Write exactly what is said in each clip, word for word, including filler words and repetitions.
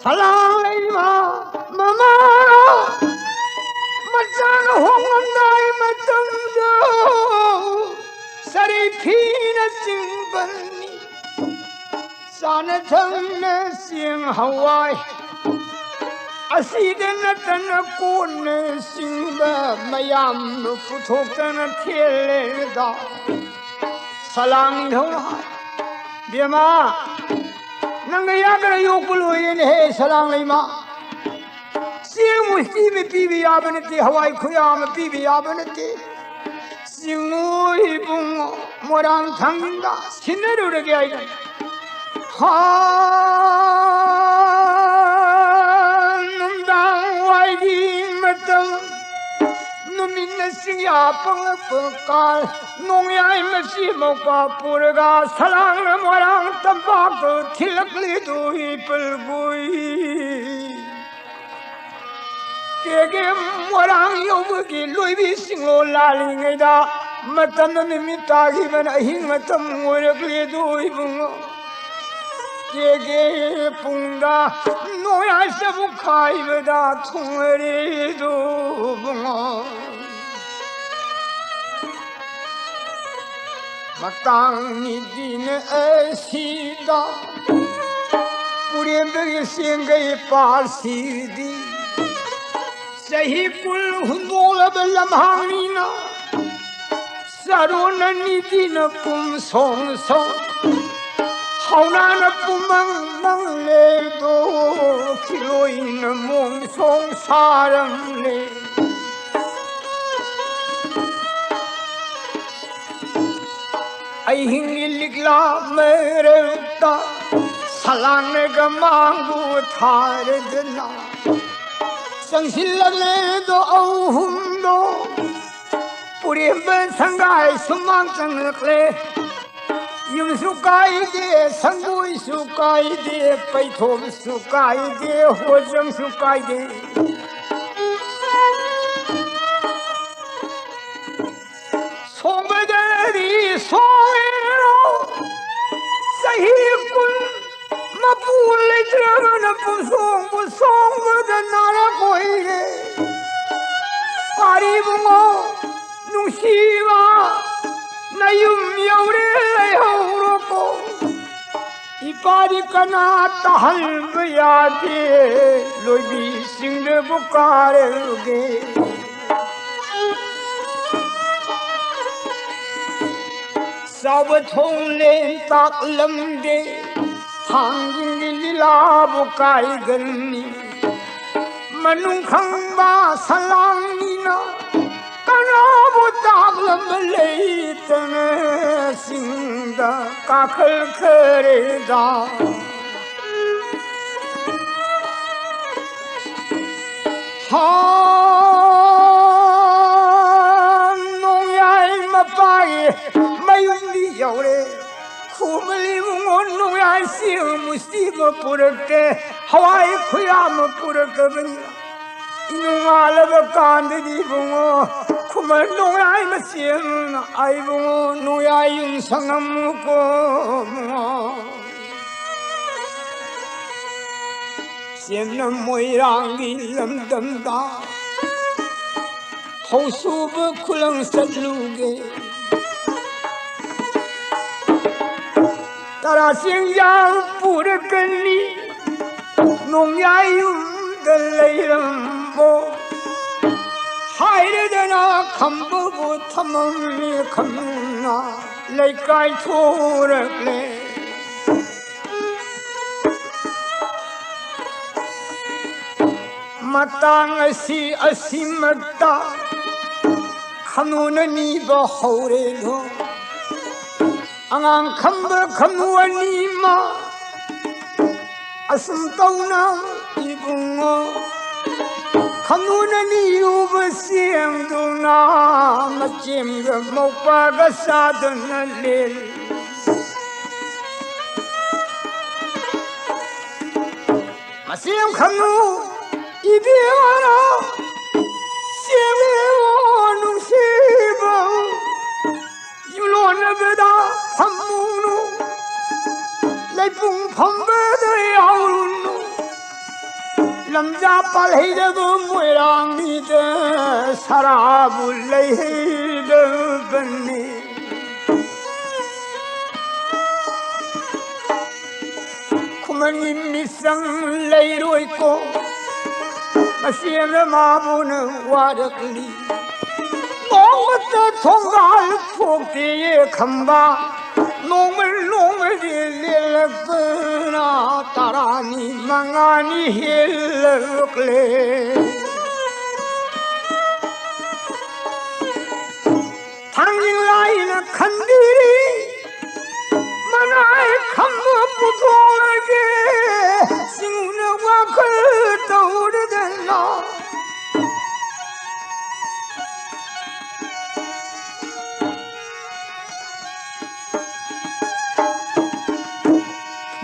ꯐꯂꯥꯡ ꯂꯩꯃ ꯃꯃꯥ ꯃꯆꯥꯅ ꯍꯣꯡꯉꯝꯗꯥꯏ ꯃꯇꯝꯗ ꯁꯔꯩ ꯐꯤꯅ ꯆꯤꯡꯕꯅꯤ꯫ ꯆꯥꯅ ꯊꯛꯅ ꯆꯦꯡ ꯍꯋꯥꯏ ꯑꯁꯤꯗ ꯅꯠꯇꯅ ꯀꯣꯟꯅ ꯆꯤꯡꯕ ꯃꯌꯥꯝ ꯄꯨꯊꯣꯛꯇꯅ ꯊꯦꯜꯂꯦꯗ꯫ ꯁꯂꯥꯡ ꯅꯤꯡꯊꯧꯅ ꯍꯥꯏ, ꯕꯦꯝꯃ, ꯅꯪꯒ ꯌꯥꯒꯔ ꯌꯣꯛꯄ ꯂꯣꯏꯔꯦꯅꯦꯍꯦ, ꯁꯂꯥꯡ ꯂꯩꯃ꯫ ꯆꯦꯡ ꯎꯇꯤ ꯑꯃ ꯄꯤꯕ ꯌꯥꯕ ꯅꯠꯇꯦ, ꯍꯋꯥꯏ ꯈꯨꯌꯥ ꯑꯃ ꯄꯤꯕ ꯌꯥꯕ ꯅꯠꯇꯦ꯫ ꯆꯤꯡꯉꯨ ꯏꯕꯨꯡꯉꯣ, ꯃꯣꯏꯔꯥꯡ ꯊꯥꯡꯖꯤꯡꯗ ꯁꯤꯟꯅꯔꯨꯔꯒꯦ ꯍꯥꯏꯗꯅ꯫ ꯍꯥ, ꯅꯨꯡꯗꯥꯡ ꯋꯥꯏꯒꯤ ꯃꯇꯝ, ꯅꯨꯃꯤꯠꯅ ꯆꯤꯡꯌꯥ ꯄꯪꯂꯛꯄ ꯀꯥꯟ, ꯅꯣꯡꯌꯥꯏ ꯃꯆꯤ ꯃꯧꯄꯥ ꯄꯨꯔꯒ ꯁꯂꯥꯡꯅ ꯃꯣꯏꯔꯥꯡ ꯇꯝꯄꯥꯛꯇ ꯊꯤꯜꯂꯛꯂꯤꯗꯨ ꯏꯄꯜꯒꯨꯏ꯫ ꯀꯦꯒꯦ ꯃꯣꯏꯔꯥꯡ ꯌꯧꯕꯒꯤ ꯂꯣꯏꯕꯤ ꯆꯤꯡꯂꯣ ꯂꯥꯜꯂꯤꯉꯩꯗ ꯃꯇꯝꯅ ꯅꯨꯃꯤꯠ ꯇꯥꯈꯤꯕꯅ ꯑꯍꯤꯡ ꯃꯇꯝ ꯑꯣꯏꯔꯛꯂꯦꯗꯣ ꯏꯕꯨꯡꯉꯣ꯫ ꯀꯦꯒꯦ ꯄꯨꯡꯗ ꯅꯣꯡꯌꯥꯏ ꯆꯕꯨꯛ ꯈꯥꯏꯕꯗ ꯊꯨꯡꯂꯔꯦꯗꯣ ꯏꯕꯨꯡꯉꯣ꯫ ꯃꯇꯥꯡ ꯅꯤꯗꯤꯅ ꯑꯁꯤꯗ ꯄꯨꯔꯦꯟꯗꯒꯤ ꯆꯦꯡꯒꯩ ꯄꯥꯠꯁꯤꯗꯤ ꯆꯍꯤ ꯀꯨꯟ ꯍꯨꯟꯗꯣꯛꯂꯕ ꯂꯝꯍꯥꯡꯅꯤꯅ ꯆꯔꯣꯟ ꯑꯅꯤꯗꯤꯅ ꯀꯨꯝ ꯁꯣꯡ ꯁꯣꯡ ꯍꯧꯅꯥꯅ ꯄꯨꯃꯪ ꯃꯪꯂꯦꯗꯣ ꯈꯤꯂꯣꯏꯅ ꯃꯣꯡ ꯁꯣꯡ ꯁꯥꯔꯝꯂꯦ꯫ ꯑꯍꯤꯡꯒꯤ ꯂꯤꯛꯂꯥ ꯃꯔꯛꯇ ꯁꯂꯥꯡꯅꯒ ꯃꯥꯡꯕꯨ ꯊꯥꯔꯗꯅ ꯆꯪꯁꯤꯜꯂꯛꯂꯦꯗꯣ ꯑꯍꯨꯝꯗꯣ ꯄꯨꯔꯦꯝꯕ ꯁꯪꯒꯥꯏ ꯁꯨꯃꯥꯡ ꯆꯪꯂꯛꯂꯦ꯫ ꯌꯨꯝꯁꯨ ꯀꯥꯏꯗꯦ, ꯁꯪꯒꯣꯏꯁꯨ ꯀꯥꯏꯗꯦ, ꯄꯩꯊꯣꯝꯁꯨ ꯀꯥꯏꯗꯦ, ꯍꯣꯖꯪꯁꯨ ꯀꯥꯏꯗꯦ꯫ ꯁꯣꯡꯕꯗꯗꯤ ꯁꯣꯡꯉꯦꯔꯣ, ꯆꯍꯤ ꯀꯨꯟ ꯄꯨ ꯂꯩꯇ꯭ꯔꯕꯅ ꯄꯨꯁꯣꯡꯕꯨ ꯁꯣꯡꯕꯗ ꯅꯥꯔꯛ ꯑꯣꯏꯔꯦ꯫ ꯄꯥꯔꯤ ꯏꯕꯨꯡꯉꯣ ꯅꯨꯡꯁꯤꯕ ꯅꯌꯨꯝ ꯌꯧꯔꯦ ꯂꯩꯍꯧꯔꯣꯀꯣ꯫ ꯏꯄꯥꯗꯤ ꯀꯅꯥ ꯇꯥꯍꯟꯕ ꯌꯥꯗꯦ, ꯂꯣꯏꯕꯤꯁꯤꯡꯗꯕꯨ ꯀꯥꯔꯒꯦ꯫ ꯆꯥꯎꯕ ꯊꯣꯡꯂꯦ ꯇꯥꯛꯂꯝꯗꯦ, ꯊꯥꯡꯖꯤꯡꯒꯤ ꯂꯤꯂꯥꯕꯨ ꯀꯥꯏꯒꯅꯤ꯫ ꯃꯅꯨꯡ ꯈꯪꯕ ꯁꯂꯥꯡꯅꯤꯅ ꯀꯅꯥꯕꯨ ꯇꯥꯛꯂꯝꯕ ꯂꯩꯇꯅ ꯆꯤꯡꯗ ꯀꯥꯈꯠꯈ꯭ꯔꯦꯗ꯫ ꯍꯥ, ꯅꯣꯡꯌꯥꯏ ꯃꯄꯥꯒꯤ ꯃꯌꯨꯝꯗꯤ ꯌꯧꯔꯦ꯫ ꯈꯨꯃꯜ ꯏꯕꯨꯡꯉꯣ ꯅꯣꯡꯌꯥꯏ ꯆꯦꯡ ꯃꯨꯁꯇꯤ ꯑꯃ ꯄꯨꯔꯛꯇꯦ, ꯍꯋꯥꯏ ꯈꯨꯌꯥꯝ ꯑꯃ ꯄꯨꯔꯛꯇꯕꯅꯤꯅ꯫ ꯅꯣꯡꯉꯥꯜꯂꯕ ꯀꯥꯟꯗꯗꯤ ꯏꯕꯨꯡꯉꯣ, ꯈꯨꯃꯟ ꯅꯣꯡꯌꯥꯏ ꯃꯆꯦꯝꯅ ꯑꯩ ꯏꯕꯨꯡꯉꯣ ꯅꯣꯡꯌꯥꯏ ꯌꯨꯝ ꯁꯪꯉꯝꯃꯨꯀꯣ ꯏꯕꯨꯡꯉꯣ꯫ ꯆꯦꯝꯅ ꯃꯣꯏꯔꯥꯡꯒꯤ ꯂꯝꯗꯝꯗ ꯐꯧ ꯁꯨꯕ ꯈꯨꯂꯪ ꯆꯠꯂꯨꯒꯦ꯫ ꯇꯔꯥ ꯆꯦꯡꯖꯥꯡ ꯄꯨꯔꯛꯀꯅꯤ, ꯅꯣꯡꯌꯥꯏ ꯌꯨꯝꯗ ꯂꯩꯔꯝꯃꯣ ꯍꯥꯏꯔꯗꯅ ꯈꯝꯕꯕꯨ ꯊꯝꯃꯝꯃꯤ꯫ ꯈꯝꯅ ꯂꯩꯀꯥꯏ ꯊꯣꯔꯛꯂꯦ꯫ ꯃꯇꯥꯡ ꯑꯁꯤ ꯑꯁꯤꯃꯛꯇ ꯈꯝꯅꯨꯅ ꯅꯤꯕ ꯍꯧꯔꯦꯗꯣ꯫ ꯑꯉꯥꯡ ꯈꯝꯕ ꯈꯝꯅꯨ ꯑꯅꯤꯃꯛ ꯑꯁꯨꯝ ꯇꯧꯅ ꯏꯕꯨꯡꯉꯣ, ꯈꯝꯅꯨꯅ ꯅꯤꯔꯨꯕ ꯆꯦꯡꯗꯨꯅ ꯃꯆꯦꯝꯒ ꯃꯧꯄꯥꯒ ꯆꯥꯗꯨꯅ ꯂꯦꯜꯂꯤ꯫ ꯃꯆꯦꯝ ꯈꯝꯅꯨ ꯏꯕꯦꯝꯃꯅ ꯆꯦꯜꯂꯦ ꯅꯨꯡꯁꯤꯕ꯫ ꯌꯨꯂꯣꯟꯅꯕꯗ ꯐꯝꯃꯨꯅꯨ, ꯂꯩꯄꯨꯡ ꯐꯝꯕꯗ ꯂꯝꯖꯥ ꯄꯥꯜꯍꯩꯗꯕ ꯃꯣꯏꯔꯥꯡ ꯃꯤꯗ ꯁꯔꯥꯕꯨ ꯂꯩꯍꯩꯗꯕꯅꯤ꯫ ꯈꯨꯃꯟꯒꯤ ꯃꯤꯆꯪ ꯂꯩꯔꯣꯏꯀꯣ, ꯃꯁꯤ ꯑꯃꯅ ꯃꯥꯕꯨꯅ ꯋꯥꯔꯛꯂꯤ꯫ ꯅꯣꯡꯃꯇ ꯊꯣꯡꯒꯥꯜ ꯊꯣꯛꯇꯦꯌꯦ ꯈꯝꯕ, ꯅꯣꯡꯃ ꯅꯣꯡꯃꯒꯤ ꯂꯦꯜꯂꯛꯄꯅ ꯇꯔꯥꯅꯤ ꯃꯉꯥꯅꯤ ꯍꯦꯜꯂꯛꯂꯦ꯫ ꯊꯥꯡꯖꯤꯡ ꯂꯥꯏꯅ ꯈꯟꯕꯤꯔꯤ, ꯃꯅꯥꯏ ꯈꯝꯕ ꯄꯨꯊꯣꯛꯂꯒꯦ, ꯁꯤꯡꯅ ꯋꯥꯈꯜ ꯇꯧꯔꯗꯅ꯫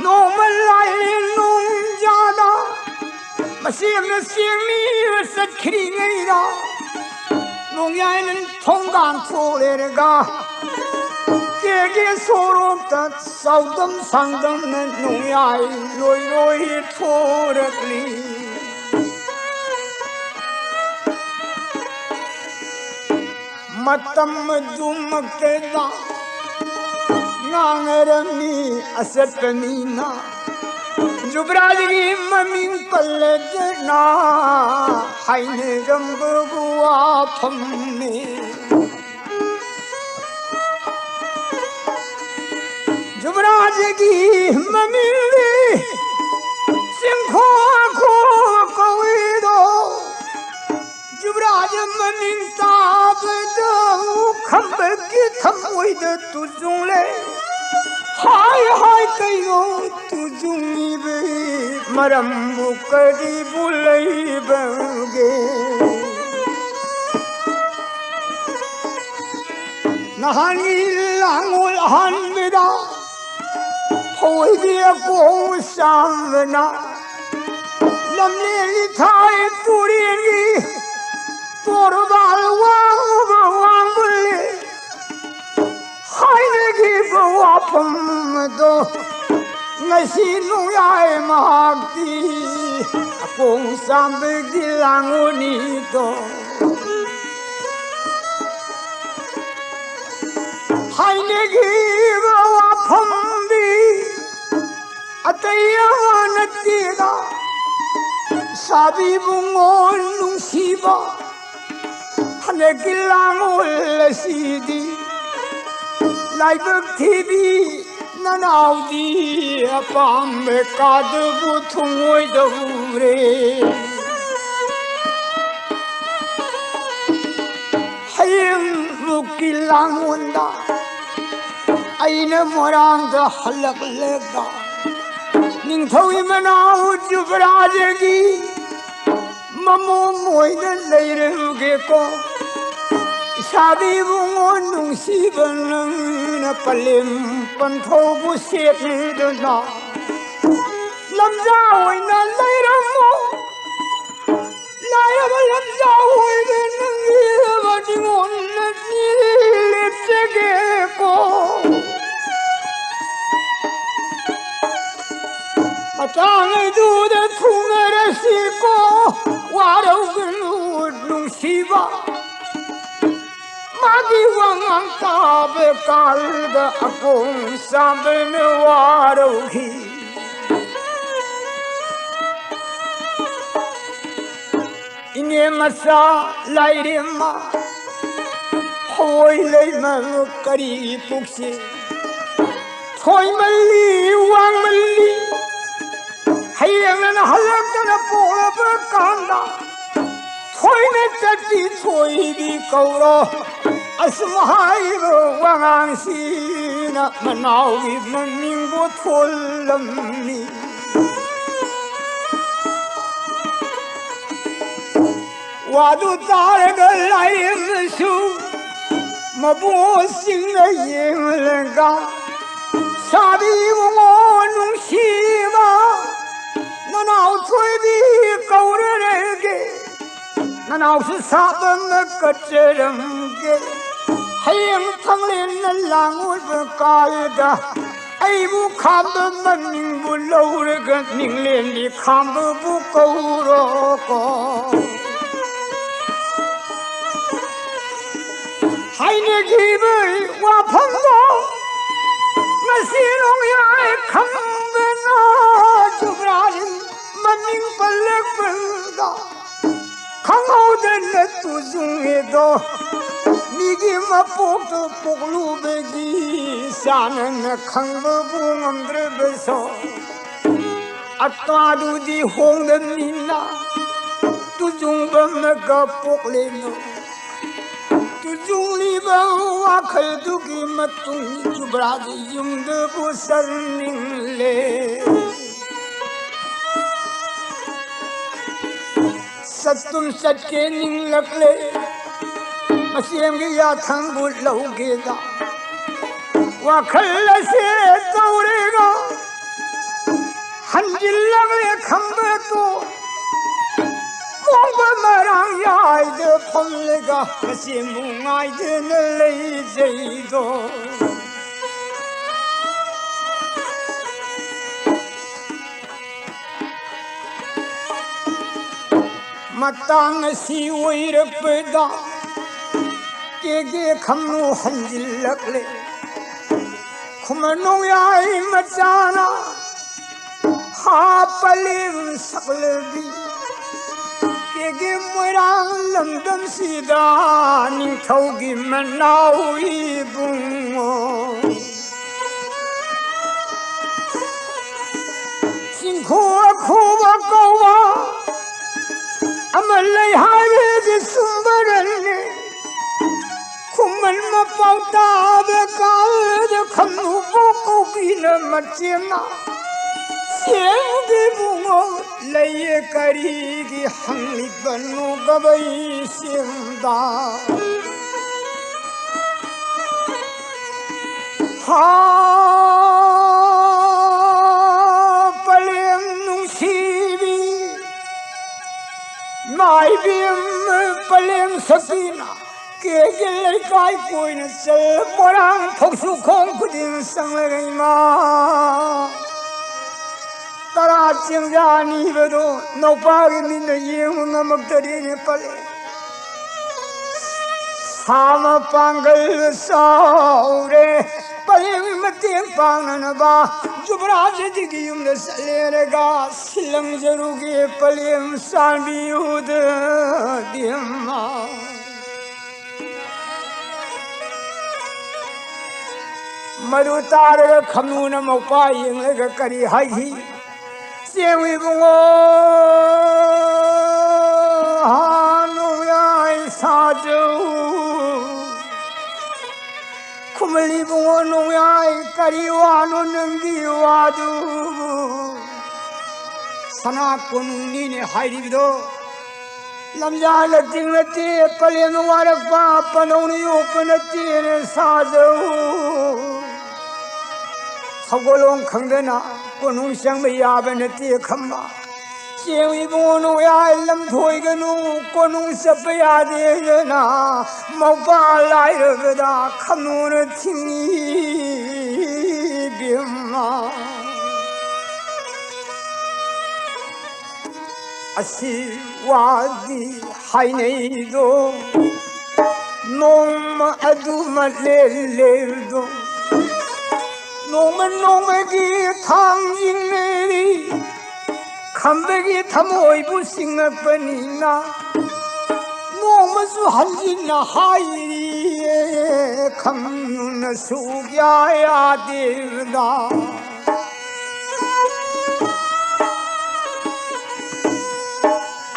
ꯅꯣꯡꯃ ꯂꯥꯏꯔꯦꯟ ꯅꯣꯡꯖꯥꯗ ꯃꯁꯤ ꯑꯃꯅ ꯆꯦꯡꯅꯤꯅ ꯆꯠꯈ꯭ꯔꯤꯉꯩꯗ, ꯅꯣꯡꯌꯥꯏꯅ ꯊꯣꯡꯒꯥꯟ ꯊꯣꯛꯂꯦꯔꯒ ꯀꯦꯒꯦ ꯁꯣꯔꯣꯛꯇ ꯆꯥꯎꯗꯝ ꯁꯥꯡꯗꯝꯅ ꯅꯣꯡꯌꯥꯏ ꯂꯣꯏ ꯂꯣꯏ ꯊꯣꯔꯛꯂꯤ꯫ ꯃꯇꯝ ꯑꯗꯨꯃꯛꯇꯗ ꯉꯥꯡꯅꯔꯝꯃꯤ ꯑꯆꯠꯄ ꯃꯤꯅ, ꯖꯨꯕ꯭ꯔꯥꯖꯒꯤ ꯃꯃꯤꯡ ꯄꯜꯂꯗꯅ ꯍꯥꯏꯅꯔꯝꯕꯕꯨ ꯋꯥꯐꯝꯅꯤ꯫ ꯖꯨꯕ꯭ꯔꯥꯖꯒꯤ ꯃꯃꯤꯡꯗꯤ ꯆꯤꯡꯈꯣꯛ ꯀꯧꯏꯗꯣ꯫ ꯖꯨꯕ꯭ꯔꯥꯖ ꯃꯃꯤꯡ ꯇꯥꯕꯗ ꯈꯝꯕꯒꯤ ꯊꯃꯣꯏꯗ ꯇꯨꯖꯨꯡꯂꯦ꯫ ꯍꯥꯏ ꯍꯥꯏ ꯀꯩꯅꯣ ꯇꯨꯖꯨꯡꯉꯤꯕ ꯃꯔꯝꯕꯨ ꯀꯔꯤꯕꯨ ꯂꯩꯕꯒꯦ? ꯅꯍꯥꯟꯒꯤ ꯂꯥꯡꯉꯣꯜ ꯑꯍꯥꯟꯕꯗ ꯐꯧꯒꯤ ꯑꯀꯣꯡ ꯆꯥꯝꯕꯅ ꯂꯝꯂꯦꯟꯒꯤ ꯊꯥꯏ ꯇꯨꯔꯦꯟꯒꯤ ꯇꯣꯔꯕꯥꯜ ꯋꯥꯡꯕ ꯋꯥꯡꯕ ꯂꯩ ꯍꯥꯏꯅꯈꯤꯕ ꯋꯥꯐꯝ ꯑꯗꯣ ꯉꯁꯤ ꯅꯣꯡꯌꯥꯏ ꯃꯍꯥꯛꯇꯤ ꯑꯀꯣꯡ ꯆꯥꯝꯕꯒꯤ ꯂꯥꯡꯉꯨꯅꯤꯗꯣ꯫ ꯍꯥꯏꯅꯈꯤꯕ ꯋꯥꯐꯝꯗꯤ ꯑꯇꯩ ꯑꯃ ꯅꯠꯇꯦꯗ, ꯁꯥꯕꯤ ꯏꯕꯨꯡꯉꯣ ꯅꯨꯡꯁꯤꯕ꯫ ꯍꯟꯗꯛꯀꯤ ꯂꯥꯡꯑꯣꯜ ꯑꯁꯤꯗꯤ ꯂꯥꯏꯕꯛ ꯊꯤꯕꯤ ꯅꯅꯥꯎꯗꯤ ꯑꯄꯥꯝꯕ ꯀꯥꯗꯨꯕꯨ ꯊꯨꯡꯉꯣꯏꯗꯧꯔꯦ꯫ ꯍꯌꯦꯡ ꯃꯨꯛꯀꯤ ꯂꯥꯡꯑꯣꯟꯗ ꯑꯩꯅ ꯃꯣꯏꯔꯥꯡꯗ ꯍꯜꯂꯛꯂꯒ ꯅꯤꯡꯊꯧꯒꯤ ꯃꯅꯥꯎ ꯖꯨꯕꯔꯥꯖꯒꯤ ꯃꯃꯣꯝ ꯑꯣꯏꯅ ꯂꯩꯔꯝꯒꯦꯀꯣ꯫ ꯏꯁꯥꯕꯤ ꯏꯕꯨꯡꯉꯣ ꯅꯨꯡꯁꯤꯕ ꯅꯪꯅ ꯄꯂꯦꯝ ꯄꯟꯊꯧꯕꯨ ꯁꯦꯠꯂꯗꯨꯅ ꯂꯝꯖꯥ ꯑꯣꯏꯅ ꯂꯩꯔꯝꯃꯣ꯫ ꯂꯥꯏꯔꯕ ꯂꯝꯖꯥ ꯑꯣꯏꯕ ꯅꯪꯒꯤꯗꯃꯛ ꯅꯤꯉꯣꯟꯅ ꯂꯦꯞꯆꯒꯦꯀꯣ꯫ ꯃꯇꯥꯡ ꯑꯗꯨꯗ ꯊꯨꯡꯅꯔꯁꯤꯀꯣ, ꯋꯥꯔꯧꯒꯅꯨ ꯅꯨꯡꯁꯤꯕ꯫ ꯃꯥꯒꯤ ꯋꯥꯉꯥꯡ ꯇꯥꯕ ꯀꯥꯟꯗ ꯑꯀꯣꯡ ꯆꯥꯝꯕꯅ ꯋꯥꯔꯧꯈꯤ꯫ ꯏꯅꯦ ꯃꯆꯥ ꯂꯥꯏꯔꯦꯝꯃ, ꯊꯑꯣꯏ ꯂꯩꯃ ꯀꯔꯤ ꯄꯨꯛꯁꯤ ꯊꯣꯏꯃꯜꯂꯤ ꯋꯥꯡꯃꯜꯂꯤ꯫ ꯍꯌꯦꯡ ꯅꯪ ꯍꯜꯂꯛꯇꯅ ꯄꯣꯛꯂꯕ ꯀꯥꯟꯗ ꯊꯣꯏꯅ ꯆꯠꯄꯤ ꯊꯣꯏꯕꯤ ꯀꯧꯔꯣ꯫ ꯑꯁꯨꯝ ꯍꯥꯏꯕ ꯋꯥꯉꯥꯡꯁꯤꯅ ꯃꯅꯥꯎꯒꯤ ꯃꯃꯤꯡꯕꯨ ꯊꯣꯜꯂꯝꯃꯤ꯫ ꯋꯥꯗꯨ ꯇꯥꯔꯒ ꯂꯥꯏꯔꯦꯝꯅꯁꯨ ꯃꯕꯨꯡꯁꯤꯡꯅ ꯌꯦꯡꯂꯒ, ꯁꯥꯕꯤ ꯏꯕꯨꯡꯉꯣ ꯅꯨꯡꯁꯤꯕ, ꯅꯅꯥꯎ ꯊꯣꯏꯕꯤ ꯀꯧꯔꯔꯒꯦ, ꯅꯅꯥꯎꯁꯨ ꯁꯥꯕ ꯑꯃ ꯀꯠꯆꯔꯝꯒꯦ꯫ ꯍꯌꯦꯡ ꯊꯥꯡꯂꯦꯟꯅ ꯂꯥꯡ ꯑꯣꯏꯕ ꯀꯥꯜꯗ ꯑꯩꯕꯨ ꯈꯥꯝꯕ ꯃꯃꯤꯡꯕꯨ ꯂꯧꯔꯒ ꯅꯤꯡꯂꯦꯟꯕꯤ ꯈꯥꯝꯕꯕꯨ ꯀꯧꯔꯣꯀꯣ꯫ ꯍꯥꯏꯅꯈꯤꯕ ꯋꯥꯐꯝꯗꯣ ꯉꯁꯤ ꯅꯣꯡꯌꯥꯏ ꯈꯪꯕꯅ ꯖꯨꯕ꯭ꯔꯥꯏꯜ ꯃꯃꯤꯡ ꯄꯜꯂꯛꯄꯗ ꯈꯪꯍꯧꯗꯅ ꯇꯨꯖꯨꯡꯉꯦꯗꯣ꯫ ꯃꯤꯒꯤ ꯃꯄꯣꯛꯇ ꯄꯣꯛꯂꯨꯕꯒꯤ ꯆꯥꯅꯅ ꯈꯪꯕꯕꯨ ꯉꯝꯗ꯭ꯔꯕꯁꯨ ꯑꯇꯥꯗꯨꯗꯤ ꯍꯣꯡꯗꯅꯤꯅ ꯇꯨꯖꯨꯡꯕ ꯑꯃꯒ ꯄꯣꯛꯂꯦꯅꯣ꯫ ꯇꯨꯖꯨꯡꯂꯤꯕ ꯋꯥꯈꯜꯗꯨꯒꯤ ꯃꯇꯨꯡ ꯖꯨꯕ꯭ꯔꯥꯖ ꯌꯨꯝꯗꯕꯨ ꯆꯠꯅꯤꯡꯂꯦ꯫ ꯆꯠꯇꯨꯝ ꯆꯠꯀꯦ ꯅꯤꯡꯂꯛꯂꯦ꯫ ꯃꯁꯦꯝꯒꯤ ꯌꯥꯊꯪꯕꯨ ꯂꯧꯒꯦꯗ ꯋꯥꯈꯜ ꯑꯁꯦ ꯇꯧꯔꯦꯒ ꯍꯟꯖꯤꯜꯂꯛꯂꯦ ꯈꯪꯕꯗꯣ꯫ ꯃꯣꯡꯕ ꯃꯔꯥꯡ ꯌꯥꯏꯗ ꯐꯝꯂꯒ ꯃꯁꯦꯝꯕꯨ ꯉꯥꯏꯗꯨꯅ ꯂꯩꯖꯩꯗꯣ꯫ ꯃꯇꯥꯡ ꯑꯁꯤ ꯑꯣꯏꯔꯛꯄꯗ ꯀꯦꯒꯦ ꯈꯝꯅꯨ ꯍꯟꯖꯤꯜꯂꯛꯂꯦ꯫ ꯈꯨꯃꯟ ꯅꯣꯡꯌꯥꯏ ꯃꯆꯥꯅ ꯍꯥꯞꯄꯂꯦꯝ ꯁꯛꯂꯕꯤ ꯀꯦꯒꯦ ꯃꯣꯏꯔꯥꯡ ꯂꯝꯗꯝꯁꯤꯗ ꯅꯤꯡꯊꯧꯒꯤ ꯃꯅꯥꯎ ꯏꯕꯨꯡꯉꯣ꯫ ꯆꯤꯡꯈꯨ ꯑꯈꯨꯕ ꯀꯧꯕ ꯑꯃ ꯂꯩ ꯍꯥꯏꯔꯗꯤ ꯆꯨꯝꯕꯔꯅꯤ꯫ ꯈꯨꯃꯟ ꯃꯄꯥꯎ ꯇꯥꯕ ꯀꯥꯜꯗ ꯈꯝꯅꯨꯕꯨ ꯀꯧꯕꯤꯅ ꯃꯆꯦꯝꯅ ꯆꯦꯡꯒꯤ ꯕꯨꯡꯉꯣ ꯂꯩꯌꯦ ꯀꯔꯤꯒꯤ ꯍꯪꯂꯤꯕꯅꯣ ꯒꯕꯩ ꯆꯦꯝꯗ꯫ ꯍꯥ, ꯄꯂꯦꯝ ꯅꯨꯡꯁꯤꯕꯤ ꯃꯥꯏꯕꯦꯝ ꯄꯂꯦꯝ ꯁꯛꯄꯤꯅ ꯀꯦꯒꯦ ꯂꯩꯀꯥꯏ ꯀꯣꯏꯅ ꯆꯠꯂ ꯃꯣꯏꯔꯥꯡ ꯐꯧꯁꯨ ꯈꯣꯡ ꯈꯨꯗꯤꯡ ꯆꯪꯂꯒ ꯏꯃꯥ ꯇꯔꯥ ꯆꯦꯡꯖꯥ ꯅꯤꯕꯗꯣ ꯅꯧꯄꯥꯒꯤ ꯃꯤꯠꯅ ꯌꯦꯡꯕ ꯉꯝꯃꯛꯇꯔꯦꯅꯦ ꯄꯂꯦꯝ꯫ ꯁꯥ ꯃꯄꯥꯡꯒꯜ ꯆꯥꯎꯔꯦ ꯄꯂꯦꯝꯒꯤ ꯃꯇꯦꯡ ꯄꯥꯡꯅꯅꯕ ꯌꯨꯕꯔꯥꯖ ꯑꯗꯨꯒꯤ ꯌꯨꯝꯗ ꯆꯠꯂꯦꯔꯒ ꯁꯤꯜꯂꯝꯖꯔꯨꯒꯦ ꯄꯂꯦꯝ ꯆꯥꯟꯕꯤꯌꯨꯗ ꯕꯦꯝꯃ꯫ ꯃꯗꯨ ꯇꯥꯔꯒ ꯈꯝꯅꯨꯅ ꯃꯧꯄꯥ ꯌꯦꯡꯂꯒ ꯀꯔꯤ ꯍꯥꯏꯈꯤ? ꯆꯦꯡ ꯏꯕꯨꯡꯉꯣ, ꯍꯥ ꯅꯣꯡꯌꯥꯏ ꯁꯥꯖꯧ꯫ ꯈꯨꯃꯟ ꯏꯕꯨꯡꯉꯣ ꯅꯣꯡꯌꯥꯏ, ꯀꯔꯤ ꯋꯥꯅꯣ ꯅꯪꯒꯤ ꯋꯥꯗꯨꯕꯨ? ꯁꯅꯥ ꯀꯣꯅꯨꯡꯅꯤꯅꯦ ꯍꯥꯏꯔꯤꯕꯗꯣ꯫ ꯂꯝꯖꯥ ꯂꯇꯤꯡ ꯅꯠꯇꯦ, ꯄꯂꯦꯝꯅ ꯋꯥꯔꯛꯄ, ꯄꯅꯧꯅ ꯌꯣꯛꯄ ꯅꯠꯇꯦꯅꯦ ꯁꯥꯖꯧ꯫ ꯁꯒꯣꯜꯂꯣꯡ ꯈꯪꯗꯅ ꯀꯣꯅꯨꯡ ꯆꯪꯕ ꯌꯥꯕ ꯅꯠꯇꯦ ꯈꯝꯕ꯫ ꯆꯦꯡ ꯏꯕꯨꯡꯉꯣ ꯅꯣꯡꯌꯥꯏ ꯂꯝꯊꯣꯏꯒꯅꯨ, ꯀꯣꯅꯨꯡ ꯆꯠꯄ ꯌꯥꯗꯦꯗꯅ ꯃꯧꯄꯥ ꯂꯥꯏꯔꯕꯗ ꯈꯝꯅꯨꯅ ꯊꯤꯡꯉꯤ ꯕꯦꯝꯃ꯫ ꯑꯁꯤ ꯋꯥꯗꯤ ꯍꯥꯏꯅꯩꯗꯣ ꯅꯣꯡꯃ ꯑꯗꯨꯃ ꯂꯦꯜꯂꯦꯗꯣ ꯅꯣꯡꯃ ꯅꯣꯡꯃꯒꯤ ꯊꯥꯡꯖꯤꯡꯅꯔꯤ ꯈꯝꯕꯒꯤ ꯊꯃꯣꯏꯕꯨ ꯁꯤꯡꯉꯛꯄꯅꯤꯅ ꯅꯣꯡꯃꯁꯨ ꯍꯟꯖꯤꯟꯅ ꯍꯥꯏꯔꯤꯌꯦ ꯈꯝꯅꯨꯅ ꯁꯨꯛꯌꯥ ꯌꯥꯗꯦꯗ꯫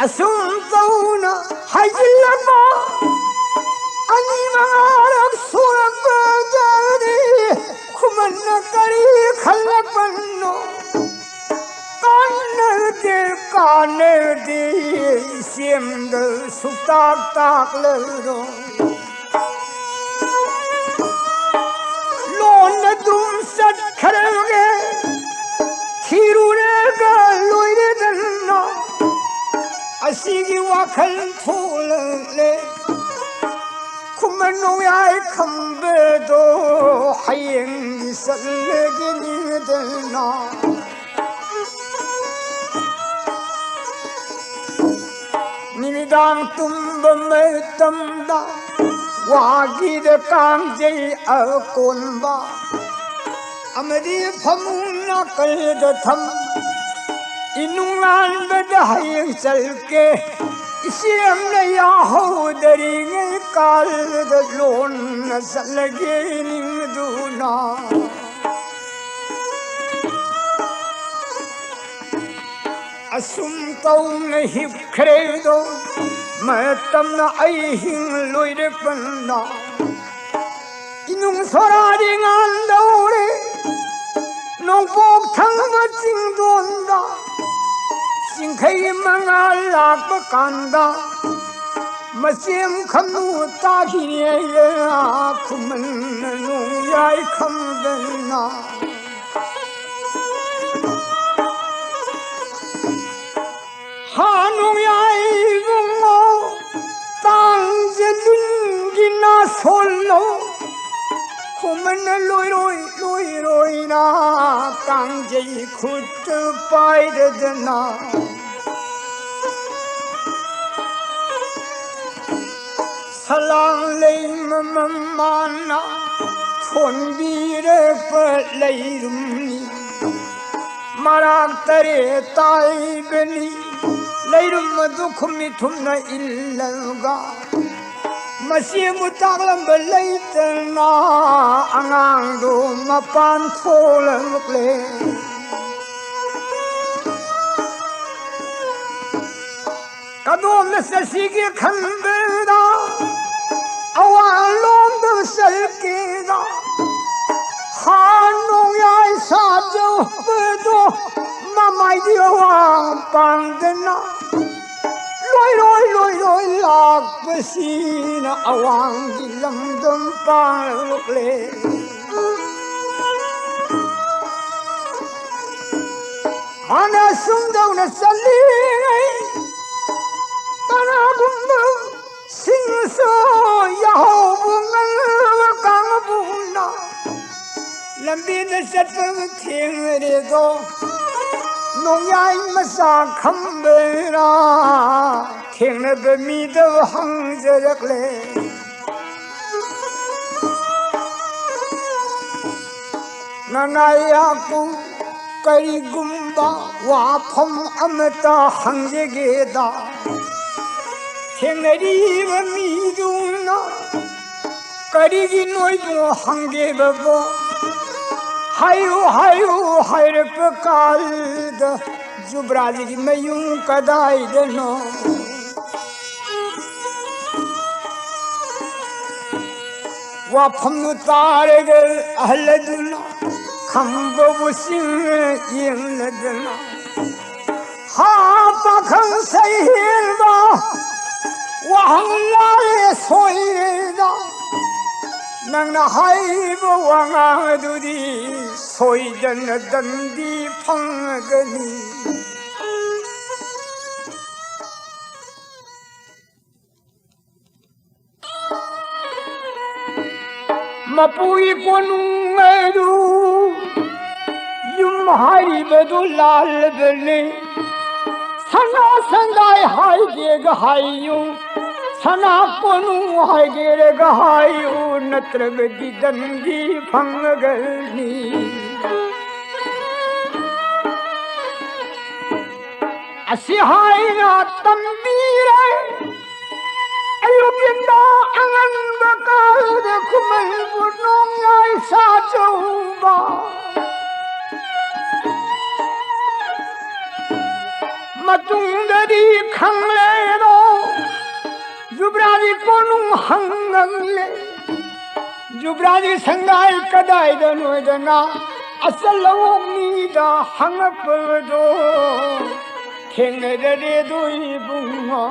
ꯑꯁꯨꯝ ꯇꯧꯅ ꯍꯥꯏꯖꯤꯜꯂꯕ ꯑꯅꯤ ꯃꯉꯥꯔꯛ ꯁꯨꯔꯛꯄꯗꯗꯤ ꯈꯨꯃꯟꯅ ꯀꯔꯤ ꯈꯜꯂꯛꯄꯅꯣ? ꯀꯥꯟꯅꯗꯦ, ꯀꯥꯟꯅꯗꯦ, ꯏꯆꯦꯝꯗ ꯁꯨꯛꯇꯥꯛ ꯇꯥꯛꯂꯔꯣꯏ꯫ ꯂꯣꯟꯅ ꯑꯗꯨꯝ ꯆꯠꯈ꯭ꯔꯒꯦ, ꯊꯤꯔꯨꯔꯒ ꯂꯣꯏꯔꯦꯗꯅ꯫ ꯑꯁꯤꯒꯤ ꯋꯥꯈꯜ ꯊꯣꯛꯂꯛꯂꯦ꯫ ꯆꯠꯂꯒꯦ ꯅꯤꯡꯗꯅ꯫ ꯅꯨꯃꯤꯗꯥꯡ ꯇꯨꯝꯕ ꯃꯇꯝꯗ ꯋꯥꯒꯤꯗ ꯀꯥꯡꯖꯩ ꯑꯀꯣꯟꯕ ꯑꯃꯗꯤ ꯐꯃꯨꯡ ꯅꯥꯀꯜꯗ ꯊꯝ꯫ ꯏꯅꯨꯡꯉꯥꯟꯕꯗ ꯍꯌꯦꯡ ꯆꯠꯀꯦ, ꯏꯆꯦꯝꯅ ꯌꯥꯍꯧꯗꯔꯤꯉꯩ ꯀꯥꯜꯗ ꯂꯣꯟꯅ ꯆꯠꯂꯒꯦ ꯅꯤꯡꯗꯨꯅ꯫ ꯑꯁꯨꯝ ꯇꯧꯅ ꯍꯤꯞꯈ꯭ꯔꯦꯗꯣ, ꯃꯇꯝꯅ ꯑꯩ ꯍꯤꯡ ꯂꯣꯏꯔꯛꯄꯅ꯫ ꯏꯅꯨꯡ ꯁꯣꯔꯥꯗꯤ ꯉꯥꯟꯗꯧꯔꯦ, ꯅꯣꯡꯄꯣꯛ ꯊꯪꯕ ꯆꯤꯡꯗꯣꯟꯗ ꯆꯤꯡꯈꯩ ꯃꯉꯥ ꯂꯥꯛꯄ ꯀꯥꯟꯗ, ꯃꯆꯦꯝ ꯈꯝꯅꯨ ꯇꯥꯈꯤꯌꯦ, ꯈꯨꯃꯟ ꯅꯣꯡꯌꯥꯏ ꯈꯝꯗꯅ꯫ ꯍꯥ ꯅꯣꯡꯌꯥꯏ ꯏꯕꯨꯡꯉꯣ, ꯇꯥꯡꯖꯦ ꯂꯨꯟꯒꯤ ꯅꯥꯁꯣꯜꯂꯣ, ꯈꯨꯃꯟ ꯂꯣꯏꯔꯣꯏ ꯂꯣꯏꯔꯣꯏꯅ ꯀꯥꯡꯖꯩ ꯈꯨꯠꯇ ꯄꯥꯏꯔꯗꯅ꯫ ꯁꯂꯥꯡ ꯂꯩꯃ ꯃꯃꯥꯅ ꯊꯣꯟꯕꯤꯔꯛꯄ ꯂꯩꯔꯨꯝꯅꯤ꯫ ꯃꯔꯥꯛ ꯇꯔꯦꯠ ꯇꯥꯏꯕꯅꯤ ꯂꯩꯔꯨꯝ ꯑꯗꯨ ꯈꯨꯃꯤꯠ ꯊꯨꯝꯅ ꯏꯜꯂꯒ꯫ ꯃꯆꯦꯕꯨ ꯇꯥꯛꯂꯝꯕ ꯂꯩꯇꯅ ꯑꯉꯥꯡꯗꯨ ꯃꯄꯥꯟ ꯊꯣꯛꯂꯛꯂꯦ꯫ ꯀꯗꯣꯝꯗ ꯆꯠꯁꯤꯒꯦ ꯈꯟꯕꯗ ꯑꯋꯥꯡꯂꯣꯝꯗ ꯆꯠꯀꯦꯗ꯫ ꯍꯥ ꯅꯣꯡꯌꯥꯏ ꯁꯥꯖꯧꯕꯗꯣ ꯃꯃꯥꯏꯗꯤ ꯑꯋꯥꯡ ꯄꯥꯡꯗꯅ ꯂꯣꯏꯔꯣꯏ ꯂꯣꯏꯔꯣꯏ ꯂꯥꯛꯄꯁꯤꯅ ꯑꯋꯥꯡꯒꯤ ꯂꯝꯗꯝ ꯄꯥꯡꯂꯛꯂꯦ꯫ ꯃꯥꯅ ꯁꯨꯝꯗꯧꯅ ꯆꯠꯂꯤꯉꯩ ꯀꯅꯥꯒꯨꯝꯕ ꯁꯤꯡꯁꯨ ꯌꯥꯍꯧꯕ ꯉꯟꯕ ꯀꯥꯡꯕꯨꯅ ꯂꯝꯕꯤꯗ ꯆꯠꯄ ꯊꯦꯡꯅꯔꯦꯗꯣ, ꯅꯣꯡꯌꯥꯏ ꯃꯆꯥ ꯈꯝꯕꯔꯥ, ꯊꯦꯡꯅꯕ ꯃꯤꯗ ꯍꯪꯖꯔꯛꯂꯦ꯫ ꯅꯅꯥꯌꯥꯀꯨ ꯀꯔꯤꯒꯨꯝꯕ ꯋꯥꯐꯝ ꯑꯃꯇ ꯍꯪꯖꯒꯦꯗ, ꯊꯦꯡꯅꯔꯤꯕ ꯃꯤꯗꯨꯅ ꯀꯔꯤꯒꯤ ꯅꯣꯏꯕꯨ ꯍꯪꯒꯦꯕꯕꯣ? ꯍꯥꯏꯌꯨ, ꯍꯥꯏꯌꯨ ꯍꯥꯏꯔꯛꯄ ꯀꯥꯟꯗ ꯖꯨꯕ꯭ꯔꯥꯖꯒꯤ ꯃꯌꯨꯝ ꯀꯗꯥꯏꯗꯅꯣ? ꯋꯥꯐꯝꯗꯨ ꯇꯥꯔꯒ ꯑꯍꯜ ꯑꯗꯨꯅ ꯈꯝꯕꯕꯨ ꯆꯤꯡ ꯌꯦꯡꯂꯗꯅ, "ꯍꯥ, ꯄꯥꯈꯪ ꯁꯩꯍꯦꯟꯕ, ꯋꯥꯍꯪ ꯂꯥꯜꯂꯦ ꯁꯣꯏꯔꯦꯗ, ꯅꯪꯅ ꯍꯥꯏꯔꯤꯕ ꯋꯥꯉꯥꯡ ꯑꯗꯨꯗꯤ ꯁꯣꯏꯗꯅ ꯗꯟꯗꯤ ꯐꯪꯒꯅꯤ"꯫ ꯃꯄꯨꯒꯤ ꯀꯣꯅꯨꯡ ꯑꯗꯨ ꯌꯨꯝ ꯍꯥꯏꯔꯤꯕꯗꯨ ꯂꯥꯜꯂꯕꯅꯤ꯫ ꯁꯅꯥ ꯁꯟꯗꯥꯏ ꯍꯥꯏꯒꯦꯒ ꯍꯥꯏꯌꯨ, ꯁꯅꯥ ꯀꯣꯅꯨꯡ ꯍꯥꯏꯒꯦꯔꯒ ꯍꯥꯏꯌꯨ, ꯅꯠꯇ꯭ꯔꯒꯗꯤ ꯗꯟꯗꯤ ꯐꯪꯉꯒꯅꯤ꯫ ꯑꯁꯤ ꯍꯥꯏꯅ ꯇꯝꯕꯤꯔꯦ꯫ ꯑꯌꯨꯛ ꯌꯦꯟꯗ ꯑꯉꯟꯕ ꯀꯥꯜꯗ ꯈꯨꯃꯟꯕꯨ ꯅꯣꯡꯌꯥꯏ ꯁꯥꯆꯧꯕ꯫ ꯃꯇꯨꯡꯗꯗꯤ ꯈꯪꯂꯦꯗꯣ, ꯖꯨꯕ꯭ꯔꯥꯖꯤ ꯀꯣꯅꯨꯡ ꯍꯪꯉꯝꯂꯦ꯫ ꯖꯨꯕ꯭ꯔꯥꯖꯤ ꯁꯪꯒꯥꯏ ꯀꯗꯥꯏꯗꯅꯣꯗꯅ ꯑꯆꯜ ꯑꯋꯣꯛ ꯃꯤꯗ ꯍꯪꯉꯛꯄꯗꯣ ꯊꯦꯡꯅꯔꯦꯗꯣ ꯏꯕꯨꯡꯉꯣ꯫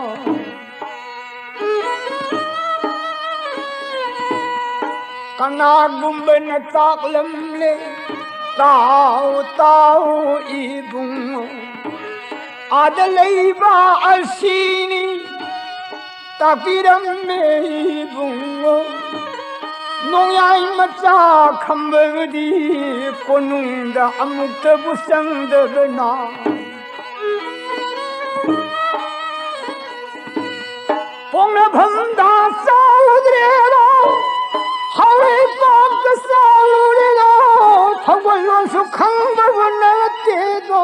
ꯀꯅꯥꯒꯨꯝꯕꯅ ꯇꯥꯛꯂꯝꯂꯦ, ꯇꯥꯎ, ꯇꯥꯎ ꯏꯕꯨꯡꯉꯣ꯫ ꯑꯥꯗ ꯂꯩꯕ ꯑꯁꯤꯅꯤ ꯇꯥꯛꯄꯤꯔꯝꯃꯦ ꯏꯕꯨꯡꯉꯣ꯫ ꯅꯣꯡꯌꯥꯏ ꯃꯆꯥ ꯈꯝꯕꯕꯨꯗꯤ ꯀꯣꯅꯨꯡꯗ ꯑꯃꯨꯛꯇꯕꯨ ꯆꯪꯗꯕꯅ꯫ ꯄꯣꯛꯅꯐꯝꯗ ꯆꯥꯎꯗ꯭ꯔꯦꯗꯣ, ꯍꯧꯔꯤꯐꯥꯎꯗ ꯆꯥꯎꯔꯦꯗꯣ, ꯊꯧꯒꯜꯂꯣꯟꯁꯨ ꯈꯪꯕꯕꯨ ꯅꯠꯇꯦꯗꯣ꯫